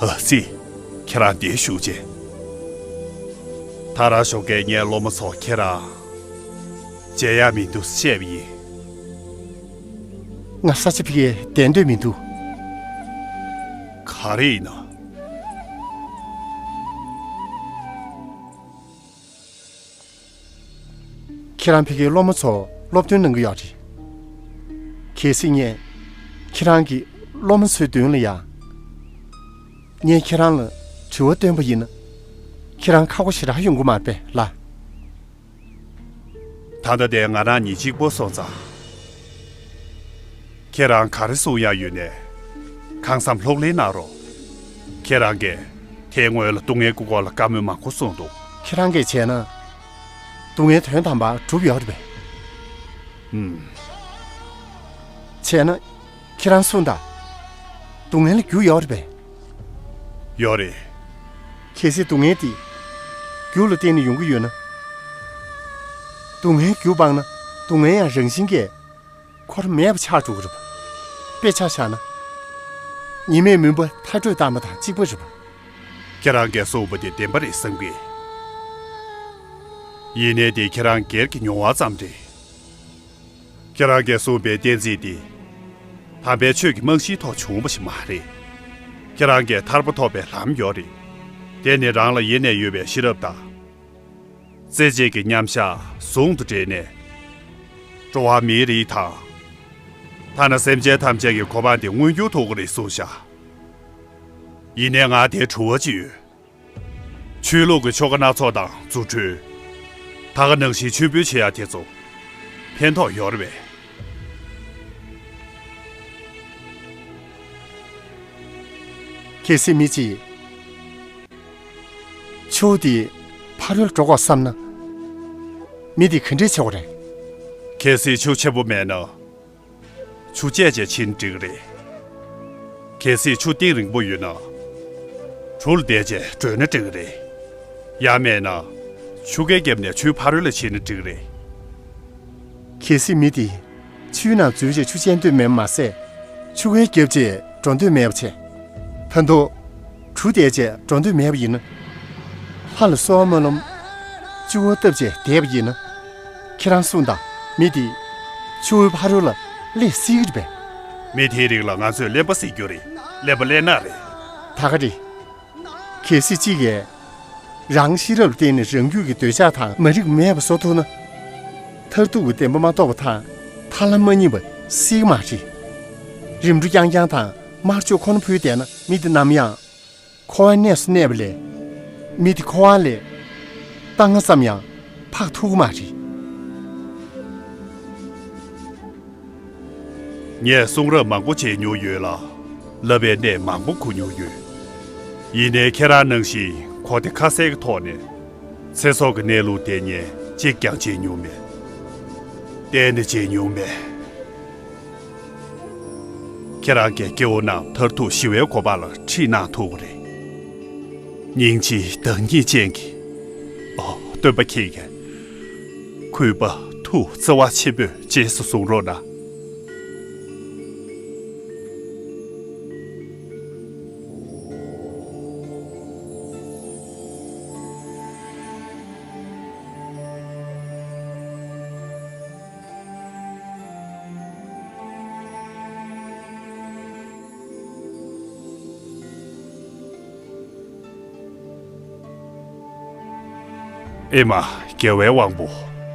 ཨ་ཙི། ཁྱེད་རང་འདིར་བཞུགས་བྱས། ད་རང་ཞོགས་ཀས་ངའི་སློབ་མ་ཚོ་ཁྱེད་རང་མཇལ་ཡག་མི་འདུག་བཤད་པ་ཡིན། ང་ས་ཆ་ཕ་གིར་བསྡད་འདོད་མི་འདུག་ག་རེ་ཡིན་ན། ཁྱེད་རང་ཕ་གིའི་སློབ་མ་ཚོ་སློབ་སྟོན་གནང་གི་ཡོད་རེད། གལ་སྲིད་ངས་ཁྱེད་རང་གི་སློབ་མ་ཚོའི་མདུན་ལ་ཡ། ངས་ཁྱེད་རང་ལ་དྲི་བ་བཏོན་པ་ཡིན་ན། ཁྱེད་རང་ཁག་པོ་ཞེ་དྲག་ཡོང་གི་མ་རེད་པས་ལགས། ད་ལྟ་དེ་ང་རང་ཉིད་གཅིག་པོ་སོང་ཙང་། ཁྱེད་རང་ག་རེ་གསུང་ཡག་ཡོད་ནའི། གང་འཚམ་ལྷུག་ལྷུག་གནང་རོགས། ཁྱེད་རང་གིས་དེའི་སྔོན་ལ་སྡུག་བསྔལ་གྱི་སྐོར་ལ་བཀའ་མོལ་མང་པོ་གསུངས་འདུག་ཁྱེད་རང་གིས་བྱས་ན། སྡུག་བསྔལ་དོན་དམ་པར་གྲུབ་ཡོད་རེད་པས། ཨུམ། བྱས་ན། ཁྱེད་རང་གསུངས་དང་། སྡུག་བསྔལ་ལ་རྒྱུ་ཡོད་རེད་པས། ཡོད་རེད། གལ་སྲིད་སྡུག་བསྔལ་དེ། རྒྱུ་ལ་བརྟེན་ནས་ཡོང་གི་ཡོད་ན། སྡུག་བསྔལ་རྒྱུ་སྤངས་ན་སྡུག་བསྔལ་ཡང་རང་བཞིན་གྱིས་འཁོར་མེད་པ་ཆགས་འགྲོ་གི་རེད་པ། དཔེ་ཆ་བཞག་ན། ཉི་མས་མུན་པ་མཐའ་སྐྲོད་བཏང་བ་དང་གཅིག་པ་རེད་པ། ཁྱེད་རང་གིས་གསུངས་པ་དེ་བདེན་པ་རེད་བསམ་གི། ཡིན་ནའི་དེ་ཁྱེད་རང་སྒེར་གྱི་མྱོང་བ་ཙམ་རེད། ཁྱེད་རང་གིས་གསུངས་པའི་གཏན་ཚིགས་དེ། དམ་པའི་ཆོས་ཀྱི་རྨང་གཞིའི་ཐོག་བྱུང་བ་ཞིག་མ་རེད། ཁྱེད་རང་གིས་ཐར་པ་ཐོབ་པའི་ལམ་ཡོད་རེད། དེ་ནི་རང་ལ་ཡེ་ནས་ཡོད་པའི་ཤེས་རབ་དང་། རྩེ་གཅིག་གི་མཉམ་བཞག་ཟུང་དུ་འབྲེལ་ནས། འགྲོ་བ་མིའི་རིགས་དང་། ཐ་ན་སེམས་ཅན་ཐམས་ཅད་ཀྱི་གོ་འཕང་དེ་མངོན་འགྱུར་ཐུབ་ཀྱི་རེད་གསུངས་ཤག་ཡིན་ནའི་ང་དེར་དྲི་བ་ཅིག་ཡོད། ཆོས་ལུགས་ཀྱི་ཆོ་ག་སྣ་ཚོགས་དང་རྫུ་འཕྲུལ། ད་ག་ནང་བཞིན་མཆོད་འབུལ་བྱེད་ཡ་དེ་ཚོ་ཕན་ཐོགས་ཡོད་རེད་པས། གལ་སྲིད་མི་གཅིག་ཆུ་བོ་དེ་ཕ་རོལ་འགྲོ་དགོས་བསམ་ན། མི་དེ་ག་འདྲས་བྱེད་དགོས་རེད། གལ་སྲིད་ཆུ་ཆེན་པོ་མེད་ན། ཆུ་བཅད་བྱས་ཕྱིན་འགྲིག་གི་རེད། གལ་སྲིད་ཆུ་གཏིང་རིང་པོ་ཡོད་ན། གྲུ་ལ་བསྡད་བྱས་བགྲོད་ན་འགྲིག་གི་རེད། ཡང་མེད་ན། ཆུ་ཁའི་རྒྱབ་ནས་ཆུའི་ཕ་རོལ་ལ་ཕྱིན་ན་འགྲིག་གི་རེད། གལ་སྲིད་མི་དེ་ཆུའི་ནང་འཛུལ་བྱས་ཆུ་བཅད་འདོད་མེད་མ་ཟད། ཆུ་ཁའི་རྒྱབ་བྱས་འགྲོ་འདོད་མེད་པ་བྱས། ད་དུང་། གྲུ་བསྡད་བྱས་འགྲོ་འདོད་མེད་པ་ཡིན་ན། ལྷ་ལ་གསོལ་བ་སྨོན་ལམ། སྤྱི་བོར་བཏབ་བྱས་བསྡད་པ་ཡིན་ན། ཁྱེད་རང་གསུངས་དང་མི་དེ། ཆུ་བོའི་ཕ་རོལ་ལ་སླེབས་སྲིད་ཀྱི་རེད་པས། མི་དེའི་རིགས་ལ་ང་ཚོས་གླེན་པ་ཟེར་རྒྱུ་རེད། གླེན་པ་གླེན་ནག་རེད། ད་ག་རེད། གལ་སྲིད་གཅིག་གིས། རང་ཤེས་རབ་ལ་བརྟེན་ནས་རང་རྒྱུད་ཀྱི་འདོད་ཆགས་དང་མ་རིག་པ་མེད་པ་བཟོ་ཐུབ་ན། མཐར་ཐུག་གི་བདེན་པ་མ་རྟོགས་པ་དང་ཐར་ལམ་མ་རྙེད་པ་སྲིད་ཀྱི་མ་རེད། རིམ་གྲོ་རྐྱང་རྐྱང་དང་དམར་མཆོད་ཁོ་ན་ཕུལ་བསྡད་ན་མི་དེ་ནམ་ཡང་། འཁོར་བའི་གནས་སུ་གནས་པ་ལས། མི་དེ་འཁོར་བ་ལས། རྟ་རྔ་ཙམ་ཡང་འཕགས་ཐུབ་ཀྱི་མ་རེད། ངས་གསུང་རབ་མང་པོ་མཇལ་མྱོང་ཡོད་ལ། བསླབ་པའི་གནས་མང་པོ་གོ་མྱོང་ཡོད། ཡིན་ནའི་ཁྱེད་རང་ནང་བཞིན་གོ་བདེ་ཁ་གསལ་གྱི་ཐོག་ནས། ཚེ་སྲོག་གི་གནས་ལུགས་དེ་ངས་གཅིག་ཀྱང་མཇལ་མྱོང་མེད། གཏན་ནས་མཇལ་མྱོང་མེད། ཁྱེད་རང་གིས་སྐྱེ་བོ་རྣམས་མཐར་ཐུག་ཞི་བའི་གོ་འཕང་ལ་ཁྲིད་གནང་ཐུབ་ཀྱི་རེད། སྙིང་རྗེའི་བདག་ཉིད་ཅན་གྱི། ཨོ། སྟོན་པ་ཁྱེད་ཀྱིས། གུས་པ་ཐུགས་བརྩེ་བ་ཆེན་པོས་རྗེས་སུ་བཟུང་རོགས་གནང་། ཨེ་མ། རྒྱལ་བའི་དབང་པོ།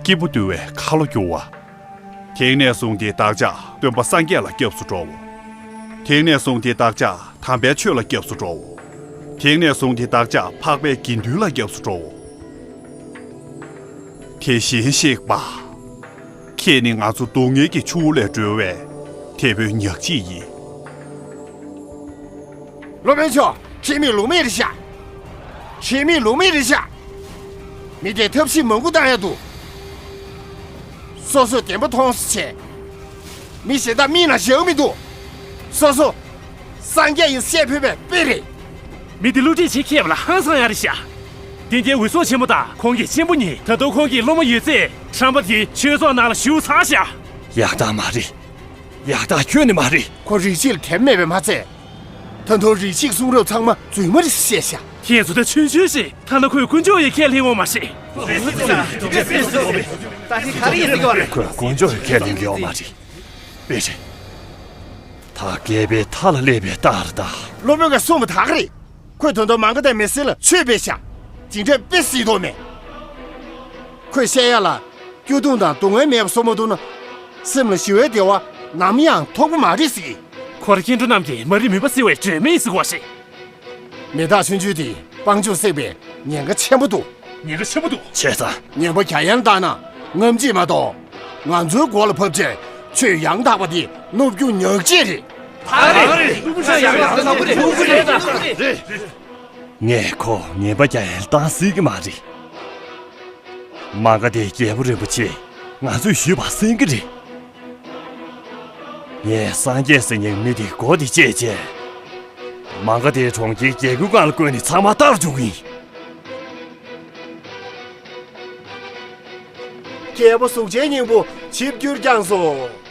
སྐྱེས་བུ་འདུལ་བའི་ཁ་ལོ་སྒྱུར་བ། དེང་ནས་བཟུང་སྟེ་བདག་ཅག་སྟོན་པ་སངས་རྒྱས་ལ་སྐྱབས་སུ་འགྲོའོ། དེང་ནས་བཟུང་སྟེ་བདག་ཅག་དམ་པའི་ཆོས་ལ་སྐྱབས་སུ་འགྲོའོ། དེང་ནས་བཟུང་སྟེ་བདག་ཅག་འཕགས་པའི་དགེ་འདུན་ལ་སྐྱབས་སུ་འགྲོའོ། དེ་བཞིན་གཤེགས་པ། ཁྱེད་ནི་ང་ཚོ་སྡུག་བསྔལ་གྱི་ཆུ་བོ་ལས་སྒྲོལ་བའི་དེད་དཔོན་ཉག་གཅིག་ཡིན། སློབ་དཔོན་མཆོག་ཁྱེད་མི་ལུགས་མེད་རེད་ཤག་ཁྱེད་མི་ལུགས་མེད་རེད་ཤག་མི་དེ་ཐབས་ཤེས་མང་པོ་བཏང་ཡ་འདུག་སོ་སོས་བདེན་པ་མཐོང་སོང་བྱས། མི་གཞན་དག་མིག་ནང་བཞག་མི་འདུག་སོ་སོ། སངས་རྒྱས་ཡིན་བཤད་ཕོད་པའི་དཔེ་རེད། མི་དེ་བསླུ་བྲིད་བྱེད་མཁས་པ་ལ་ཧང་སང་ཡ་རེད་ཤག་དེ་འདྲའི་འུད་སྲོག་ཆེན་པོ་དང་ཁོང་གི་གཅེན་པོ་གཉིས། ད་དུང་ཁོང་གི་སློབ་མ་ཡོད་ཚད་ཁྲམ་པ་དེའི་ཆོས་ཚོགས་ནང་ལ་ཞུགས་ཚར་ཤག་ཡག་རྟགས་མ་རེད། ཡག་རྟགས་ཁྱོན་ནས་མ་རེད། ཁོ་རིག་བྱེད་ལ་དད་པ་མེད་པས་མ་ཚད། ད་དུང་རིག་བྱེད་ཀྱི་གསུང་རབ་ཚང་མ་རྫུན་མ་རེད་ཟེར་བཤད་ཤག་ཁྱེད་ཚོ་ད་ཆུང་ཆུང་ཞིག་ཐ་ན་ཁོས་དཀོན་མཆོག་ཡི་ཁས་ལེན་ཡོད་མ་རེད། ཁོས་དཀོན་མཆོག་ཡི་ཁས་ལེན་གྱི་ཡོད་མ་རེད། དཔེ་རེད། ད་རྒས་པའི་མཐའ་ལ་སླེབས་པའི་རྟགས་རེད་ད། སློབ་དཔོན་གྱིས་གསུངས་པ་དག་རེད། ཁོས་ད་དུང་མ་ག་དྷའི་མི་སེར་ལ་ཆོས་སྤེལ་ཤག་དེ་འདྲས་དཔེ་སྲིད་དོ་མེད། ཁོས་བཤད་ཡ་ལ། སྐྱོ་གདུང་དང་སྡུག་བསྔལ་མེད་པ་བཟོ་མ་ཐུབ་ན། སེམས་ལ་ཞི་བའི་བདེ་བ་ནམ་ཡང་ཐོབ་ཀྱི་མ་རེད་ཟེར་གི། ཁོ་ར་སྐྱེ་འགྲོ་རྣམས་ཀྱི་མ་རིག་མུན་པ་སེལ་བའི་སྒྲོན་མེ་ཡིན་ཟེར་གོ་ཞེས། མི་རྟག་ཆུང་ཆུང་དེས་དཔལ་འབྱོར་བསྲེགས་པའི་ཉེན་ཁ་ཆེན་པོ་འདུག་ཉེན་ཁ་ཆེན་པོ་འདུག་བྱས་ཙང་། ཉན་པ་རྒྱ་ཡན་བཏང་ན་རྔམ་བརྗིད་མ་གཏོགས། ང་ཚོའི་མགོ་ལ་ཕབ་བྱས་ཆོས་ཡང་དག་པ་དེ་ནུབ་རྒྱུ་ཉག་གཅིག་རེད། ད་རེད། ནུབ་རྒྱུ་ཉག་གཅིག་རེད། ངས་ཁོ་ངན་པ་རྒྱག་ཡ་ལ་བཏང་སྲིད་ཀྱི་མ་རེད། མ་ག་དྷའི་རྒྱལ་པོ་རིན་པོ་ཆེ་ང་ཚོས་ཞུས་པ་གསན་གྱི་རེད། ངས་སངས་རྒྱས་ཟེར་མཁན་མི་དེའི་མགོ་དེ་བཅད་བྱས། མ་ག་དྷའི་གྲོང་ཁྱེར་རྒྱལ་ཁབ་སྒང་ལ་བསྐོན་ནས་ཚང་མ་ལྟར་འཇུག་གི་ཡིན། རྒྱལ་པོ་གཟུགས་ཅན་སྙིང་པོ་ཆིབས་བསྒྱུར་བསྐྱངས་སོ།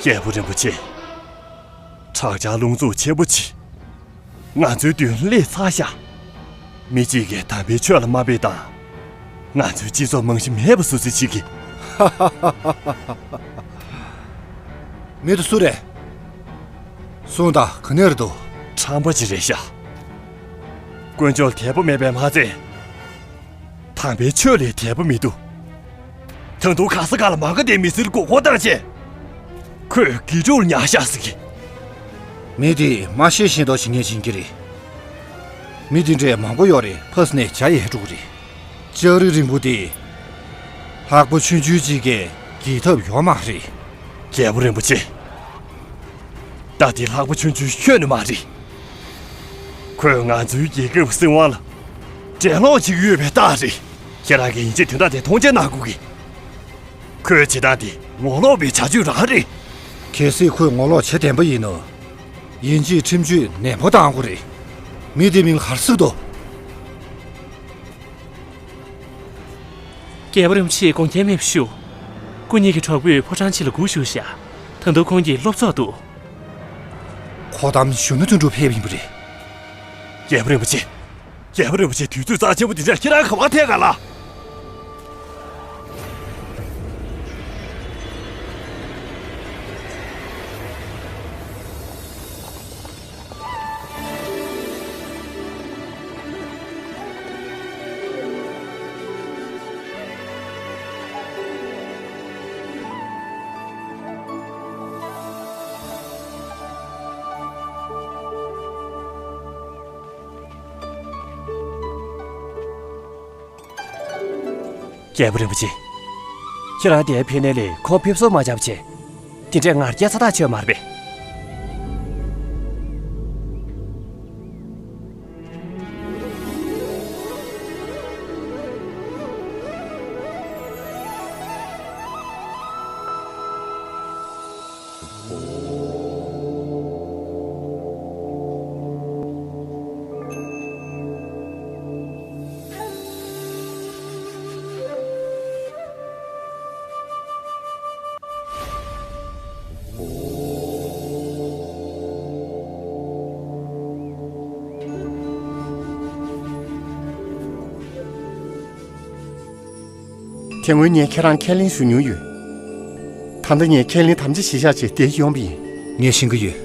རྒྱལ་པོ་རིན་པོ་ཆེ། དྲག་ཆར་རླུང་འཚུབ་ཆེན་པོ་ཅིག་ང་ཚོའི་མདུན་སླེབས་ཚར་ཤག་མི་གཅིག་གིས་དམ་པའི་ཆོས་ལ་དམའ་འབེབས་དང་། ང་ཚོའི་སྤྱི་ཚོགས་རྨང་གཞི་མེད་པ་བཟོ་རྩིས་བྱེད་ཀྱི། མི་དེ་སུ་རེད། གསུངས་དང་། ག་ནས་རེད་འདུག་ཁྲམ་པ་ཅིག་རེད་ཤག་དཀོན་མཆོག་ལ་དད་པ་མེད་པས་མ་ཚད། དམ་པའི་ཆོས་ལ་དད་པ་མི་འདུག་ད་དུང་ག་ས་ག་ལ་མ་ག་དྷའི་མི་སེར་མགོ་སྐོར་བཏང་བྱས། ཁོས་དགེ་ཕྲུག་ལ་ཉར་ཤག་ཟེར་གི། མི་དེས་མ་ཤེས་བཞིན་དུ་བྱེད་མཁན་བྱེད་ཀྱི་རེད། མི་དེ་འདྲས་མང་པོ་ཡོད་རེད། ཕར་ནས་བྱ་ཡི་ཧེ་ཀྲུག་རེད། ལྕགས་རི་རིང་པོ་དེ། ལྷག་པ་ཆུང་ཆུང་གཅིག་གིས་འགེལ་ཐབས་ཡོད་མ་རེད། རྒྱལ་པོ་རིན་པོ་ཆེ། རྟ་དེ་ལྷག་པ་ཆུང་ཆུང་ཁྱོན་ནས་མ་རེད། ཁོས་ང་ཚོའི་རྒྱལ་ཁབ་སྲིད་དབང་ལ་འགྲན་སློང་བྱེད་ཀྱི་ཡོད་པའི་རྟགས་རེད། ཁྱེད་རང་གིས་ཡིན་གཅིག་དོན་དག་དེ་མཐོང་ཆེན་གནང་དགོས་གི། ཁོའི་བྱེད་སྟངས་དེ་ངོ་ལོག་པའི་བྱ་སྤྱོད་རང་རེད། གལ་སྲིད་ཁོས་ངོ་ལོག་བྱེད་བདེན་པ་ཡིན་ན། ཡིན་གཅིག་ཁྲིམས་གཅོད་ནན་པོ་གཏང་དགོས་རེད། མི་དེའི་མིང་ལ་ག་རེ་ཟེར་འདུག་རྒྱལ་པོ་རིན་པོ་ཆེས་དགོངས་འགལ་མེད་པ་ཞུ། སྐུ་ཉིད་ཀྱི་གྲོགས་པོས་ཕོ་བྲང་ཕྱི་ལ་སྒུག་བཞུགས་ཤག་ད་དུང་ཁོང་གིས་སློབ་ཚོགས་འདུག་ཁོ་དམ་གཞོན་ནུ་དོན་གྲུབ་ཕེབས་ཡིན་པ་རེད། རྒྱལ་པོ་རིན་པོ་ཆེ། རྒྱལ་པོ་རིན་པོ་ཆེ། དུས་ཚོད་རྩ་ཆེན་པོ་འདི་འདྲར་ཁྱེད་རང་ག་པར་ཐད་ག་ལ། རྒྱལ་པོ་རིན་པོ་ཆེ། ཁྱེད་རང་དེར་ཕེབས་ནས་ལས་ཁོང་ཕེབས་བསུ་མ་བྱས་པ་བྱས། དེ་འདྲའི་ངར་སྐད་ཚ་ཐག་ཆོད་མ་རེད་པས། དེ་སྔོན་ངས་ཁྱེད་རང་ཁས་ལེན་ཞུ་མྱོང་ཡོད། ད་ལྟ་ངས་ཁས་ལེན་དམ་བཅའ་གཞིར་བཞག་བྱས་འདིར་ཡོང་པ་ཡིན། ངས་ཤེས་ཀྱི་ཡོད།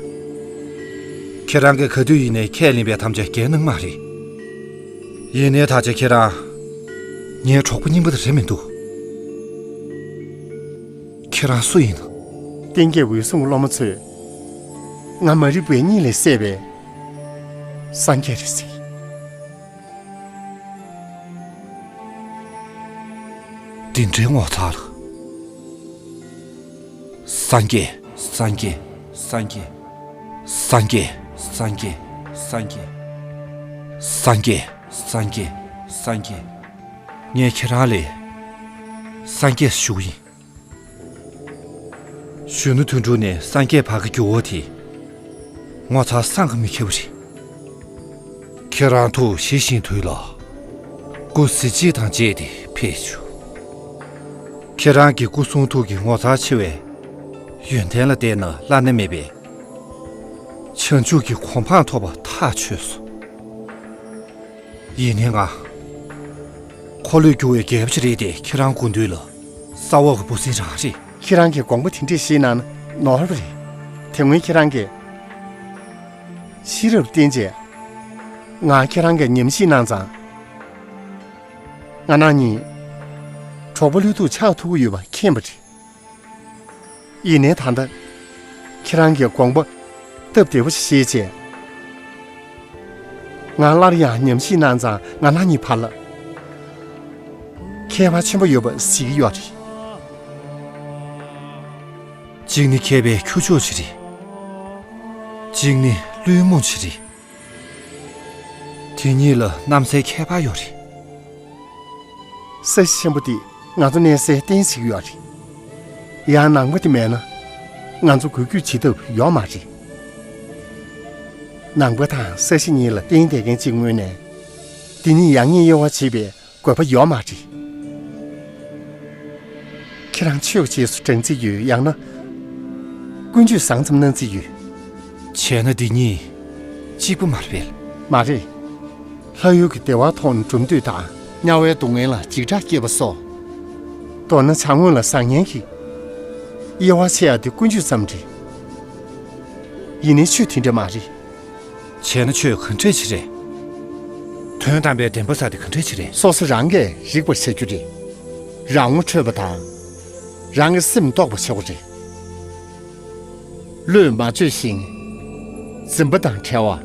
ཁྱེད་རང་གིས་ག་དུས་ཡིན་ནའི་ཁས་ལེན་པའི་དམ་བཅའ་འགལ་གནང་མ་རེད། ཡིན་ནའི་ད་ཆ་ཁྱེད་རང་ངའི་གྲོགས་པོ་རྙིང་པ་དེ་རེད་མི་འདུག་ཁྱེད་རང་སུ་ཡིན་ནམ། བསྟན་རྒྱས་འོད་སྲུང་སློབ་མ་ཚོས་ང་མ་རིག་པའི་གཉིད་ལས་སད་པའི་སངས་རྒྱས་རེད་ཟེར། འདི་འདྲའི་ངོ་མཚར་ལ། སངས་རྒྱས། སངས་རྒྱས། སངས་རྒྱས། སངས་རྒྱས། སངས་རྒྱས། སངས་རྒྱས། སངས་རྒྱས། སངས་རྒྱས། སངས་རྒྱས། ངས་ཁྱེད་རང་ལ་སངས་རྒྱས་ཞུ་གི་ཡིན། གཞོན་ནུ་དོན་གྲུབ་ནས་སངས་རྒྱས་བར་གྱི་འགྱུར་བ་དེ་ངོ་མཚར་བསམ་གྱིས་མི་ཁྱབ་པ་རེད། ཁྱེད་རང་ཐུགས་ཞི་བཞིན་དུས་ལ་སྐུ་གཟི་བརྗིད་དང་བཅས་ཏེ་ཕེབས་བྱུང་། ཁྱེད་རང་གི་སྐུ་གསུང་ཐུགས་ཀྱི་ངོ་མཚར་ཆེ་བའི་ཡོན་ཏན་ལ་བལྟས་ན་བླ་ན་མེད་པའི་བྱང་ཆུབ་ཀྱི་གོ་འཕང་ཐོབ་པ་ཐག་ཆོད་སོང་། ཡིན་ནའི་ང་འཁོར་ལོས་སྒྱུར་བའི་རྒྱལ་པོ་ཞིག་རེད་དེ། ཁྱེད་རང་དགོངས་དུས་ལ་ས་འོག་གི་འབུ་སྲིན་རང་རེད། ཁྱེད་རང་གིས་དགོངས་པ་དེ་འདྲས་བཞེས་གནང་ན་ནོར་བ་རེད། དེ་སྔོན་ཁྱེད་རང་གིས་ཤེས་རབ་བསྟན་རྗེས་ང་ཁྱེད་རང་གི་ཉམས་ཞིབ་གནང་ཙང་། ང་རང་གཉིས་གྲོགས་པོ་བློས་ཐུབ་ཆགས་ཐུབ་ཀྱི་ཡོད་པ་མཁྱེན་པ་རེད། ཡིན་ནའི་ད་ལྟ་ཁྱེད་རང་གིས་དགོངས་པ་སྟབས་བདེ་པོ་ཞིག་བཞེས་བྱས། ང་སླར་ཡང་ཉམས་ཞིབ་གནང་ཙང་ང་རང་གཉིས་བར་ལ་ཁྱད་པར་ཆེན་པོ་ཡོད་པ་གཟིགས་ཀྱི་ཡོད་རེད། གཅིག་ནི་མཁས་པའི་ཁྱུ་མཆོག་ཅིག་རེད། གཅིག་ནི་བླུན་རྨོངས་ཅིག་རེད། དེ་གཉིས་ལ་གནམ་སའི་ཁྱད་པར་ཡོད་རེད། ས་གཞི་ཆེན་པོ་འདི་ང་ཚོ་གནས་སའི་རྟེན་ཞིག་ཡོད་རེད། ཡང་ནང་པ་འདི་མེད་ན་ང་ཚོ་འགུལ་སྐྱོད་བྱེད་ཐབས་ཡོད་མ་རེད། ནང་པ་དང་ས་གཞི་གཉིས་ལ་བརྟེན་བསྡད་མཁན་གཅིག་དངོས་གནས་འདི་ཉིད་ཡང་སྙིང་དབྱེ་བ་འབྱེད་པའི་དགོས་པ་ཡོད་མ་རེད། ཁྱེད་རང་ཆོས་ཀྱི་རྗེས་སུ་འབྲང་རྩིས་ཡོད། ཡང་ན་ཀུན་སྤྱོད་བཟང་ཙམ་གནང་རྩིས་ཡོད། བྱས་ན་འདི་གཉིས་གཅིག་པ་མ་རེད་པས། མ་རེད། ལྷ་ཡུལ་གྱི་བདེ་བ་མཐོང་ནས་འགྲུབ་འདོད་དང་། དམྱལ་བའི་སྡུག་བསྔལ་ལ་འཇིགས་སྐྲག་སྐྱེས་པ་སོགས། མདོར་ན་བྱ་དངོས་ལ་བཟང་ངན་གྱི་དབྱེ་བ་ཕྱེ་ཡག་དེ་ཀུན་སྤྱོད་ཙམ་རེད། ཡིན་ནའི་ཆོས་དེ་འདྲ་མ་རེད། བྱས་ན་ཆོས་ག་འདྲས་ཅིག་རེད། དོན་དམ་པའི་བདེན་པ་ཟེར་དེ་ག་འདྲས་ཅིག་རེད། སོ་སོ་རང་གིས་རིག་པར་བྱ་རྒྱུ་རེད། རང་ངོ་འཕྲོད་པ་དང་། རང་གི་སེམས་རྟོགས་པར་བྱ་དགོས་རེད། བློས་མ་བཅོས་ཤིང་། འཛིན་པ་དང་བྲལ་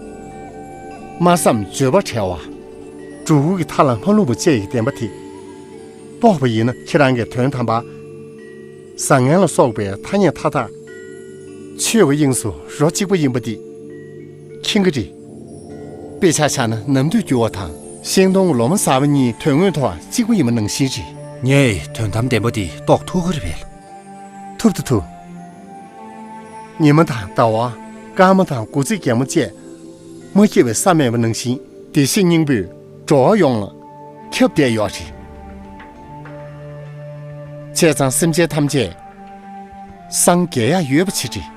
བ། སྨྲ་བསམ་བརྗོད་པ་བྲལ་བ། སྒྲུབ་པའི་མཐའ་ལ་མ་ལྷུང་བ་བཅས་ཀྱི་བདེན་པ་དེ་རྟོགས་པ་ཡིན་ན་ཁྱེད་རང་གིས་དོན་དམ་པ། བཟང་ངན་ལ་སོགས་པའི་ཐ་སྙད་མཐའ་དག་ཆོས་ཀྱི་དབྱིངས་སུ་རོ་གཅིག་པ་ཡིན་པ་འདི་མཁྱེན་གྱི་རེད། དཔེ་ཆ་བཞག་ན་ནམ་དུས་འགྱུར་བ་དང་ཤིང་སྡོང་གི་ལོ་མ་གསར་པ་གཉིས་དོན་དངོས་ཐོག་གཅིག་པ་ཡིན་པ་ནང་བཞིན་རེད། ངས་དོན་དམ་བདེན་པ་འདི་རྟོགས་ཐུབ་ཀྱི་རེད་པས། ཐུབ་ད་ཐུབ། ཉི་མ་དང་ཟླ་བ། སྐར་མ་དང་དགུ་ཚིགས་རྒྱལ་མོ་བཅས་མ་སྐྱེས་པའི་ས་མེད་པ་ནང་བཞིན་བདེ་གཤེགས་སྙིང་པོས་འགྲོ་བ་ཡོངས་ལ་ཁྱབ་བསྡད་ཡོད་རེད། བྱས་ཙང་སེམས་ཅན་ཐམས་ཅད་སངས་རྒྱས་ཡག་ཡོད་པ་ཅིག་རེད།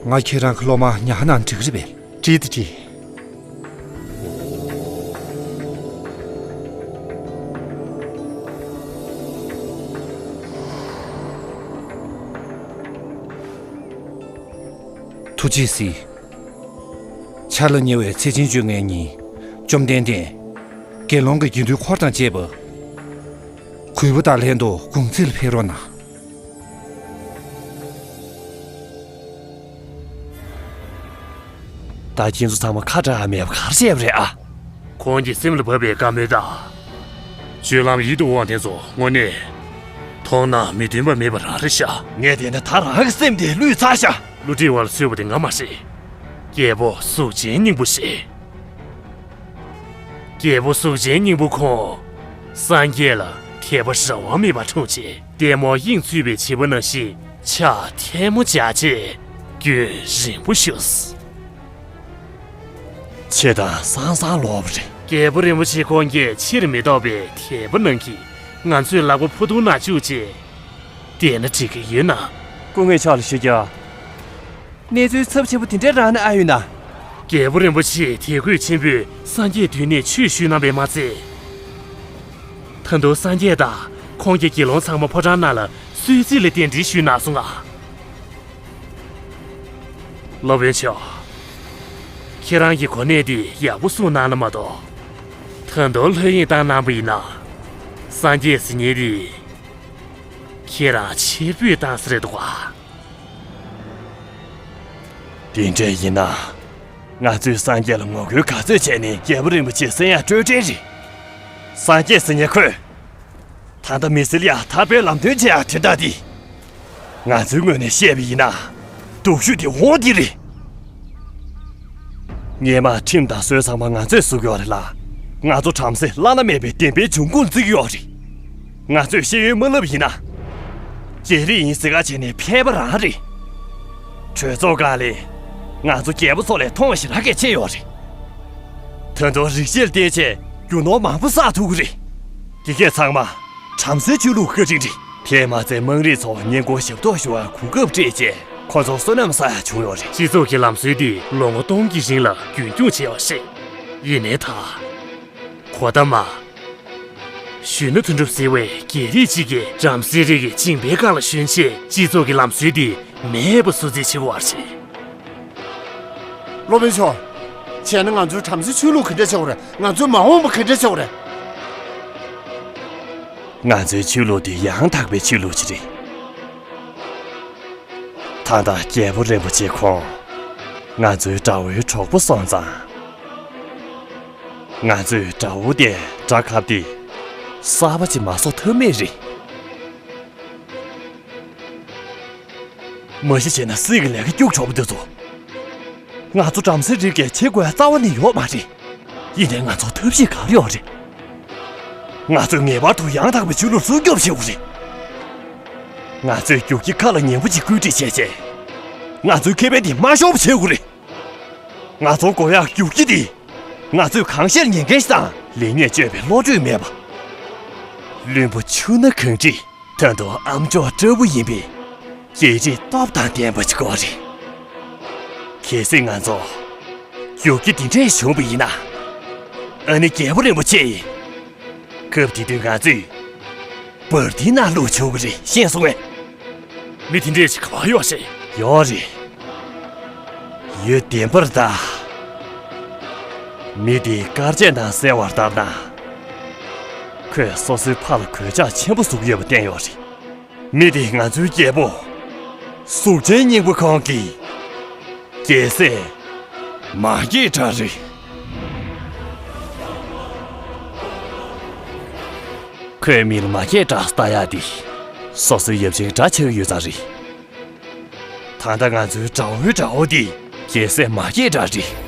ང་ཁྱེད་རང་གི་སློབ་མ་ཉག་ན་འགྲིག་རེད་པས། འགྲིག་ད་འགྲིག། ཐུགས་རྗེས་གཟིགས། འཆར་ལ་ཉེ་བའི་ཚེས་ཆེན་བཅོ་ལྔའི་ཉིན། བཅོམ་ལྡན་འདས་དགེ་སློང་གི་དགེ་འདུན་འཁོར་དང་བཅས་པ་གུས་པ་དང་ལྷན་དུ་དགུང་ཚིགས་ལ་ཕེབས་རོགས་གནང་། ད་ཁྱེད་ཚོ་ཚང་མ་ཁ་གྲག་མེད་པ་ག་རེ་བྱས་པ་རེད་ཨ། ཁོང་གི་སེམས་ལ་བབས་པའི་བཀའ་མོལ་དང་། སྤྱོད་ལམ་ཡིད་དུ་འོང་དེ་ཚོ་དངོས་གནས་མཐོང་ན་མི་མཐུན་པ་མེད་པ་རང་རེད་ཤག་ངས་བལྟས་ན་ད་རང་གི་སེམས་དེ་བསླུས་ཚར་ཤག་བསླུ་བྲིད་བ་ལ་གསོད་པ་དེ་ང་མ་རེད། རྒྱལ་པོ་གཟུགས་ཅན་སྙིང་པོ་ཞིག་རྒྱལ་པོ་གཟུགས་ཅན་སྙིང་པོ་ཁོང་། སངས་རྒྱས་ལ་དད་པ་རང་དབང་མེད་པར་འཁྲུངས་རྗེས། ལྟད་མོ་དབྱིངས་ཚུད་པའི་བྱིས་པ་ནང་བཞིན་ཕྱག་ཐལ་མོ་སྦྱར་རྗེས་རྒྱུན་རིང་པོ་བཞུགས། ཆེ་དང་སང་སང་ལོག་པ་རེད། རྒྱལ་པོ་རིན་པོ་ཆེ་ཁོང་གིས་ཕྱིར་མི་ལྡོག་པའི་དད་པ་གནང་གིས་ང་ཚོའི་ལག་པ་ཕུ་ཐུང་ནང་བཅུག་རྗེས། བསྡད་ན་འགྲིག་གི་ཡོད་ན། སྐུ་ངོ་ཕྱག་ལ་ཞུ་རྒྱུ། གནས་ཚུལ་ཚབས་ཆེན་པོ་དེ་འདྲ་རང་ནས་ཨ་ཡོད་ན། རྒྱལ་པོ་རིན་པོ་ཆེས་དད་གུས་ཆེན་པོས་སངས་རྒྱས་མདུན་ནས་ཆོས་ཞུས་གནང་བས་མ་ཚད། ད་དུང་སངས་རྒྱས་དང་ ཁོང་གིས་དགེ་སློང་ཚང་མ་ཕོ་བྲང་ནང་ལ་གསོལ་ཚིགས་ལ་གདན་འདྲེན་ཞུས་གནང་སོང་ང་། སློབ་དཔོན་མཆོག་ཁྱེད་རང་གི་གོ་གནས་འདི་ཡག་པོ་སྲུང་གནང་ན་མ་གཏོགས། ད་དུང་ལྷོད་གཡེང་བཏང་གནང་པ་ཡིན་ན། སངས་རྒྱས་ཟེར་མཁན་འདི་ཁྱེད་རང་ཕྱིར་འབུད་བཏང་ས་རེད་འདུག་ག། དེ་འདྲ་ཡིན་ན། ང་ཚོས་སངས་རྒྱས་ལ་ངོ་རྒོལ་ག་ཚོད་བྱས་ནས་རྒྱལ་པོ་རིན་པོ་ཆེ་གསོན་ཡག་སྤྲོད་བྲལ་རེད། སངས་རྒྱས་ཟེར་མཁན་ཁོས། ད་ལྟ་མི་སེར་ཡར་ཐར་པའི་ལམ་སྟོན་བྱེད་ཡག་དོན་དག་འདི། ང་ཚོའི་ངོས་ནས་བཤད་པ་ཡིན་ན། སྡུག་ཤོས་དེ་འོ་འདི་རེད། སྔོན་མ་ཁྲིམས་དང་སྲོལ་ཚང་མ་ང་ཚོས་བཟོ་གི་ཡོད་རེད་ལ། ང་ཚོ་བྲམ་ཟེ་བླ་ན་མེད་པའི་བདེན་པའི་འབྱུང་ཁུངས་བརྩི་གི་ཡོད་རེད། ང་ཚོས་ཤེས་ཡོན་མ་བསླབས་ཡིན་ན། རྒྱལ་རིགས་ཡིན་ཟེར་ག་བྱས་ནས་ཕལ་པ་རང་རེད། གྲོས་ཚོགས་སྒང་ལ། ང་ཚོ་རྒྱལ་པོ་ཚོ་ལས་མཐོང་བ་ཞེ་དྲག་གི་ཆེ་ཡོད་རེད། ད་དུང་རིག་བྱེད་ལ་བརྟེན་བྱས་རྒྱུ་ནོར་མང་པོ་བསགས་ཐུབ་ཀྱི་རེད། འདི་གས་ཚང་མ་བྲམ་ཟེའི་ཆོས་ལུགས་བཀའ་དྲིན་རེད། དེས་མ་ཚད་དམངས་རིགས་ཚོ་ཉེན་ཁར་ཞབས་ཏོག་ཞུ་བར་གོ་སྐབས་སྤྲད་བྱས་ཁོ་ཚོར་བསོད་ནམས་བསགས་ཡག་བྱུང་ཡོད་རེད། སྤྱི་ཚོགས་ཀྱི་ལམ་སྲོལ་འདི་ལོ་ངོ་སྟོང་གི་རིང་ལ་རྒྱུན་སྐྱོང་བྱས་ཡོད་རེད། ཡིན་ནའི་ད། གོ་ད་མ། གཞོན་ནུ་དོན་གྲུབ་ཟེར་བའི་རྒྱལ་རིགས་གཅིག་གིས་བྲམ་ཟེ་རིགས་ཀྱི་སྦྱིན་པའི་སྒང་ལ་ཞོན་བྱས་སྤྱི་ཚོགས་ཀྱི་ལམ་སྲོལ་འདི་མེད་པ་བཟོ་རྩིས་བྱེད་ཀྱི་ཡོད་རེད། སློབ་དཔོན་མཆོག་བྱས་ན་ང་ཚོའི་བྲམ་ཟེ་ཆོས་ལུགས་ག་འདྲ་བྱེད་དགོས་རེད། ང་ཚོའི་མ་འོངས་པ་ག་འདྲ་བྱེད་དགོས་རེད། ང་ཚོའི་ཆོས་ལུགས་འདི་ཡང་དག་པའི་ཆོས་ལུགས་ཅིག་རེད། ད་ལྟ་རྒྱལ་པོ་རིན་པོ་ཆེ་ཁོང་ང་ཚོའི་དགྲ་བོའི་གྲོགས་པོ་སོང་ཙང་། ང་ཚོས་དགྲ་བོ་དེ་དགྲ་ཁབ་སྟེ་གསར་པ་ཅིག་མ་བཟོ་ཐབས་མེད་རེད། མ་གཞི་བྱས་ན་སྲིད་ཀྱི་ལས་ཀ་སྐྱུག་བྲོ་པོ་འདི་ཚོ། ང་ཚོ་བྲམ་ཟེ་རིགས་ཀྱིས་བྱེད་དགོས་རྩ་བ་ནས་ཡོད་མ་རེད། ཡིན་ནའི་ང་ཚོར་ཐབས་ཤེས་ག་རེ་ཡོད་རེད། ང་ཚོས་ངེས་པར་དུ་ཡང་དག་པའི་ཆོས་ལུགས་སྲུང་སྐྱོབ་བྱེད་དགོས་རེད། ང་ཚོས་རྒྱུག་ཁྱི་ཁ་ལ་ཉན་པོ་ཅིག་བཀོད་སྒྲིག་བྱས་རྗེས། ང་ཚོའི་ཁེ་ཕན་དེ་མ་ཤོར་བ་བྱེད་དགོས་རེད། ང་ཚོར་དགོས་ཡག་རྒྱུག་ཁྱི་དེ། ང་ཚོས་གང་ཤར་ཉན་མཁན་ཞིག་དང་། ལེགས་ཉེས་དཔྱོད་པའི་བློ་གྲོས་མེད་པ། བླུན་པོ་ཆུ་སྣ་གངས་རི། ད་དུང་ཨ་མཆོག་ལྟ་བུ་ཡིན་པའི་རྒྱལ་རིགས་སྟོབས་དང་ལྡན་པ་ཅིག་དགོས་རེད། གལ་སྲིད་ང་ཚོ་རྒྱུག་ཁྱི་འདི་འདྲས་བྱུང་བ་ཡིན་ན། ཨ་ནི་རྒྱལ་པོ་རིན་པོ་ཆེ་ཡིས། སྐབས་དེ་དུས་ང་ཚོས་འབར་མདེལ་ནང་བླུགས་ཆོག་གི་རེད། ཤེས་སོང་ངས། མི་དེ་འདྲས་ཞིག་ག་པར་ཡོད་ཤེས། ཡོད་རེད། ཡུལ་བདེན་པར་གདའ། མི་དེའི་སྐར་ཆས་ནང་གསལ་བ་ལྟར་ན། ཁོས་སོ་སོའི་ཕ་ལ་གོད་ཆག་ཆེན་པོ་བཟོ་གི་ཡོད་པ་བསྟན་ཡོད་རེད། མི་དེ་ང་ཚོའི་རྒྱལ་པོ། གཟུགས་ཅན་སྙིང་པོ་ཁོང་གི་རྒྱལ་སྲས་མ་སྐྱེས་དགྲ་རེད། ཁོས་མི་ལ་མ་སྐྱེས་དགྲ་ལྟ་ཡག་དེ། སོ་སོའི་ཡབ་ཆེན་དགྲ་ཆགས་ཡོད་ཙང་རེད། ད་ལྟ་ང་ཚོའི་དགྲ་བོའི་དགྲ་བོ་དེ་རྒྱལ་སྲས་མ་སྐྱེས་དགྲ་རེད།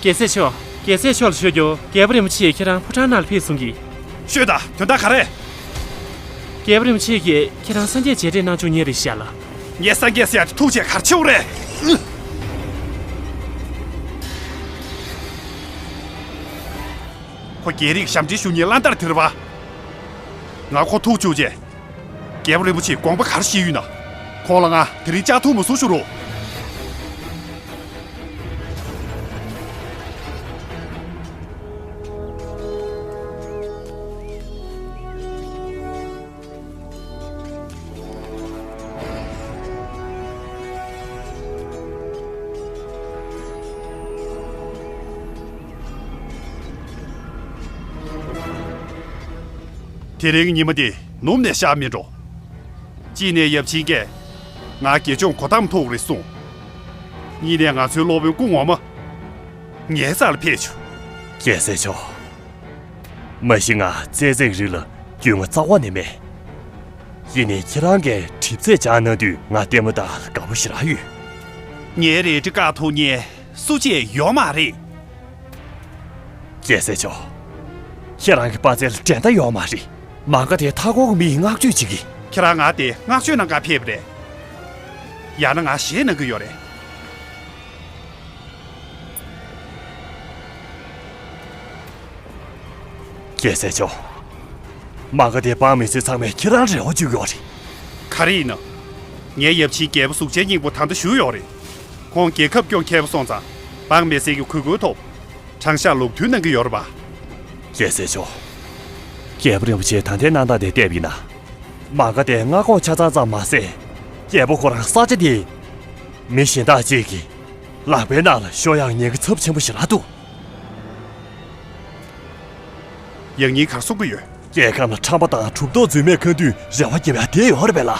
རྒྱལ་སྲས་མཆོག་རྒྱལ་སྲས་མཆོག་ལ་ཤོད་རྒྱུ། རྒྱལ་པོ་རིན་པོ་ཆེ་ཁྱེད་རང་ཕོ་བྲང་ནང་ལ་ཕེབས་སོང་གི། ཤོད་དང་། དོན་དག་ག་རེ། རྒྱལ་པོ་རིན་པོ་ཆེ་གིས་ཁྱེད་རང་སངས་རྒྱས་མཇལ་འཕྲད་གནང་བཅུག་མཁན་རེད་ཤག་ལ། ངས་སངས་རྒྱས་ཟེར་ཡག་དེ་ཐུག་བྱས་ག་རེ་བྱེད་དགོས་རེད། ཁོ་རྒྱལ་རིགས་ཞབས་འདྲེན་ཞུ་མཁན་བླ་དར་དེ་རེད་པ། ང་ཁོ་ཐུག་བཅུག་རྗེས། རྒྱལ་པོ་རིན་པོ་ཆེས་དགོངས་པ་ག་རེ་བཞེས་ཡོད་ན། ཁོང་ལ་ང་དེ་རིང་ལྕགས་ཐུག་མ་བཟུང་ཞུ་རོགས། དེ་རིང་ཉི་མ་འདི་ནུབ་ནས་ཤར་མི་འགྲོ། གཅིག་ནས་ཡབ་ཆེན་གྱིས་ང་དགེ་སྦྱོང་གོ་ཏམ་ཐུག་རེད་གསུངས། གཉིས་ནས་ང་ཚོའི་སློབ་དཔོན་སྐུ་ངོ་མ་ངའི་རྩ་ལ་ཕེབས་བྱུང་། རྒྱལ་སྲས་མཆོག་མ་གཞི་ང་རྩེ་གཅིག་རིགས་ལ་རྒྱུས་མངའ་རྩ་བ་ནས་མེད། ཡིན་ནའི་ཁྱེད་རང་གིས་གྲིབ་རྩེད་སྦྱངས་གནང་དུས་ང་ལྟད་མོ་ལྟ་དགའ་པོ་ཞེ་དྲག་ཡོད། ངའི་རལ་གྲི་བཀག་ཐུབ་མཁན་སུ་གཅིག་ཡོད་མ་རེད། རྒྱལ་སྲས་མཆོག་ཁྱེད་རང་གི་དཔའ་རྩལ་འགྲན་ཟླ་ཡོད་མ་རེད། མ་ག་དེ་མཐའ་འཁོར་གྱི་མི་ཡིས་བསྔགས་བརྗོད་བྱེད་ཀྱི། ཁྱེད་རང་ང་དེ་བསྔགས་བརྗོད་གནང་གར་ཕེབས་རེད། ཡང་ན་ང་གཞས་གནང་གི་ཡོད་རེད། རྒྱལ་སྲས་མཆོག་མ་ག་དེ་འབངས་མི་སེར་ཚང་མས་ཁྱེད་རང་རེ་བ་བཅོལ་གྱི་ཡོད་རེད། ག་རེ་ཡིན་ནམ། ངའི་ཡབ་ཆེན་རྒྱལ་པོ་གཟུགས་ཅན་སྙིང་པོ་ད་ལྟ་བཞུགས་ཡོད་རེད། ཁོང་རྒྱལ་ཁབ་སྐྱོང་མཁས་པོ་སོང་ཙང་། འབངས་མི་སེར་གྱི་གུས་བཀུར་ཐོབ། དྲང་གཞག་ལུགས་མཐུན་གནང་གི་ཡོད་རེད་པ། རྒྱལ་སྲས་མཆོག་རྒྱལ་པོ་རིན་པོ་ཆེས་ད་ལྟའི་གནས་སྟངས་དེ་བལྟས་པ་ཡིན་ན། མ་ག་དེ་མངའ་ཁོངས་ཆ་ཚང་ཙམ་མ་ཟད། རྒྱལ་པོ་ཁོ་རང་ས་ཆ་དེའི་མི་གཞན་དག་ཅིག་གི་ལག་པའི་ནང་ལ་ཤོར་ཡག་ཉེན་ཁ་ཚབས་ཆེན་པོ་ཞེ་དྲག་འདུག་ཡང་སྙིང་གར་གསུང་གི་ཡོད། རྒྱལ་ཁམས་ལ་ཁྲམ་པ་དང་གྲུབ་ཐོབ་རྫུན་མས་ཁ་མདུན་རེ་བ་རྒྱབ་ཡ་དེ་ཡོད་རེད་པས་ལ།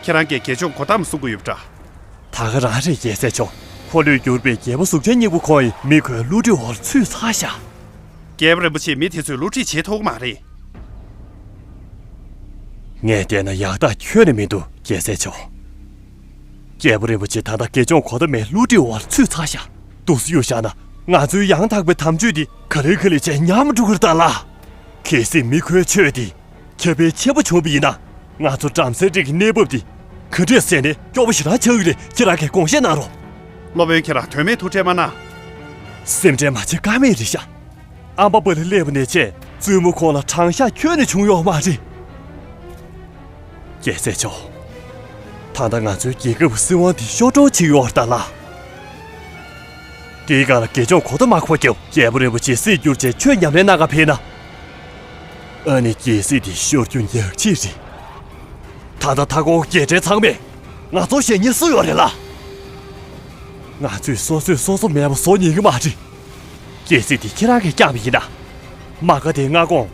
ཁྱེད་རང་གིས་དགེ་སྦྱོང་གོ་ཏམ་གསུང་གི་ཡོད་པ་འདྲ། ད་ག་རང་རེད་རྒྱལ་སྲས་མཆོག་འཁོར་ལོས་བསྒྱུར་བའི་རྒྱལ་པོ་གཟུགས་ཅན་སྙིང་པོ་ཁོང་ཡིས་མི་ཁོའི་བསླུ་བྲིད་འོག་ཚུད་ཚར་ཤག་རྒྱལ་པོ་རིན་པོ་ཆེས་མི་དེ་ཚོས་བསླུ་བྲིད་བྱེད་ཐུབ་ཀྱི་མ་རེད། ངས་བལྟས་ན་ཡག་ཐག་ཁྱོན་ནས་མི་འདུག་རྒྱལ་སྲས་མཆོག་རྒྱལ་པོ་རིན་པོ་ཆེ་ད་ལྟ་དགེ་སྦྱོང་གོ་ཏམ་མའི་བསླུ་བྲིད་འོག་ཚུད་ཚར་ཤག་ཏོག་ཙམ་གཡུག་བཞག་ན་ང་ཚོའི་ཡང་དག་པའི་དམ་ཆོས་འདི་ག་ལེ་ག་ལེ་བྱས་ཉམས་འགྲོ་གི་རེད་ད་ལ། གལ་སྲིད་མི་ཁོའི་ཆོས་འདི་ཁྱབ་སྤེལ་ཆེན་པོ་བྱུང་བ་ཡིན་ན། ང་ཚོ་བྲམ་ཟེའི་རིགས་ཀྱི་གནས་བབ་འདི་ག་འདྲས་སེ་ནས་སྐྱོ་པོ་ཞེ་དྲག་ཆགས་ཀྱི་རེད། ཁྱེད་རང་གིས་དགོངས་བཞེས་གནང་རོགས། སློབ་དཔོན་ཁྱེད་རང་དོན་མེད་ཐུགས་ཁྲལ་མ་གནང་། སེམས་ཁྲལ་མ་བྱེད་ཀ་མེད་རེད་ཤག་ཨམ་པ་པ་ལ་སླེབས་པ་ནས་བྱས་བཙུན་མོ་ཁོང་ལ་དྲང་གཞག་ཁྱོན་ནས་བྱུང་ཡོད་མ་རེད། རྒྱལ་སྲས་མཆོག་ད་ལྟ་ང་ཚོའི་རྒྱལ་ཁབ་སྲིད་དབང་འདི་གཤོག་སྒྲོ་ཆེ་ཡོད་རེད་ད་ལ། དེའི་སྒང་ལ་དགེ་སྦྱོང་གོ་ཏ་མ་ཁོ་རྒྱབ་རྒྱལ་པོ་རིན་པོ་ཆེ་སྲིད་བསྒྱུར་བྱས་ཆོས་ཉམས་ལེན་གནང་ག་ཕེབས་ན། ཨ་ནི་རྒྱལ་སྲིད་འདི་ཤོར་རྒྱུ་ཉག་གཅིག་རེད། ད་ལྟ་མཐའ་འཁོར་རྒྱལ་ཕྲན་ཚང་མས་ང་ཚོ་ཞེད་སྙིང་སུ་ཡོད་རེད་ལ། ང་ཚོས་སོ་སོས་སོ་སོ་མེད་པ་བཟོ་ཉན་གི་མ་རེད། རྒྱལ་སྲིད་དེ་ཁྱེད་རང་གིས་བསྐྱངས་པ་ཡིན་ན། མ་ག་དེའི་མངའ་ཁོངས།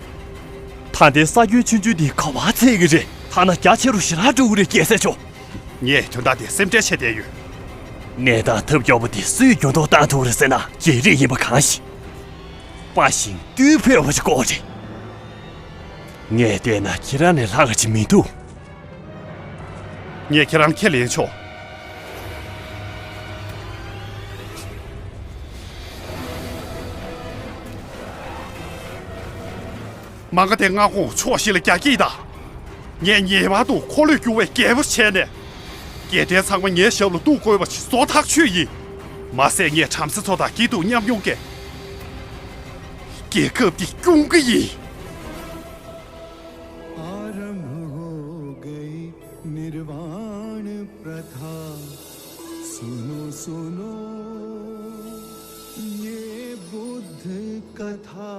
ད་ལྟའི་ས་ཁྱོན་ཆུང་ཆུང་འདི་ག་པར་འཚོལ་གི་རེད། ཐ་ན་རྒྱ་ཆེ་རུ་ཞེ་དྲག་འགྲོ་གི་རེད་རྒྱལ་སྲས་མཆོག་ངས་དོན་དག་དེ་སེམས་ཁྲལ་བྱས་བསྡད་ཡོད། གནས་སྟངས་ཐབས་སྐྱོ་པོ་འདི་སུས་འགྱུར་ལྡོག་བཏང་ཐུབ་རེད་ཟེར་ན་རྒྱལ་རིགས་ཡིན་པ་གང་ཞིག་དཔའ་ཞིང་རྟུལ་ཕོད་པ་ཞིག་དགོས་རེད། ངས་བལྟས་ན་ཁྱེད་རང་ནས་ལྷག་ག་ཅིག་མི་འདུག་ངས་ཁྱེད་རང་ཁས་ལེན་ཆོག་མ་ག་དེ་མངའ་ཁོངས་ཕྱོགས་བཞི་ལ་རྒྱ་སྐྱེད་དང་། ངས་ངེས་པར་དུ་འཁོར་ལོས་སྒྱུར་བའི་རྒྱལ་པོ་བྱས་ནས། རྒྱལ་ཕྲན་ཚང་མ་ངའི་ཞབས་ལ་གཏུག་དགོས་པ་ཞིག་བཟོ་ཐག་ཆོད་ཡིན། མ་ཟད་ངས་བྲམ་ཟེ་ཚོ་དང་སྐྱིད་སྡུག་མཉམ་མྱོང་གི་རྒྱལ་ཁབ་འདི་སྐྱོང་གི་ཡིན། आरंभ हो गई निर्वाण प्रथा। सुनो सुनो ये बुद्ध कथा।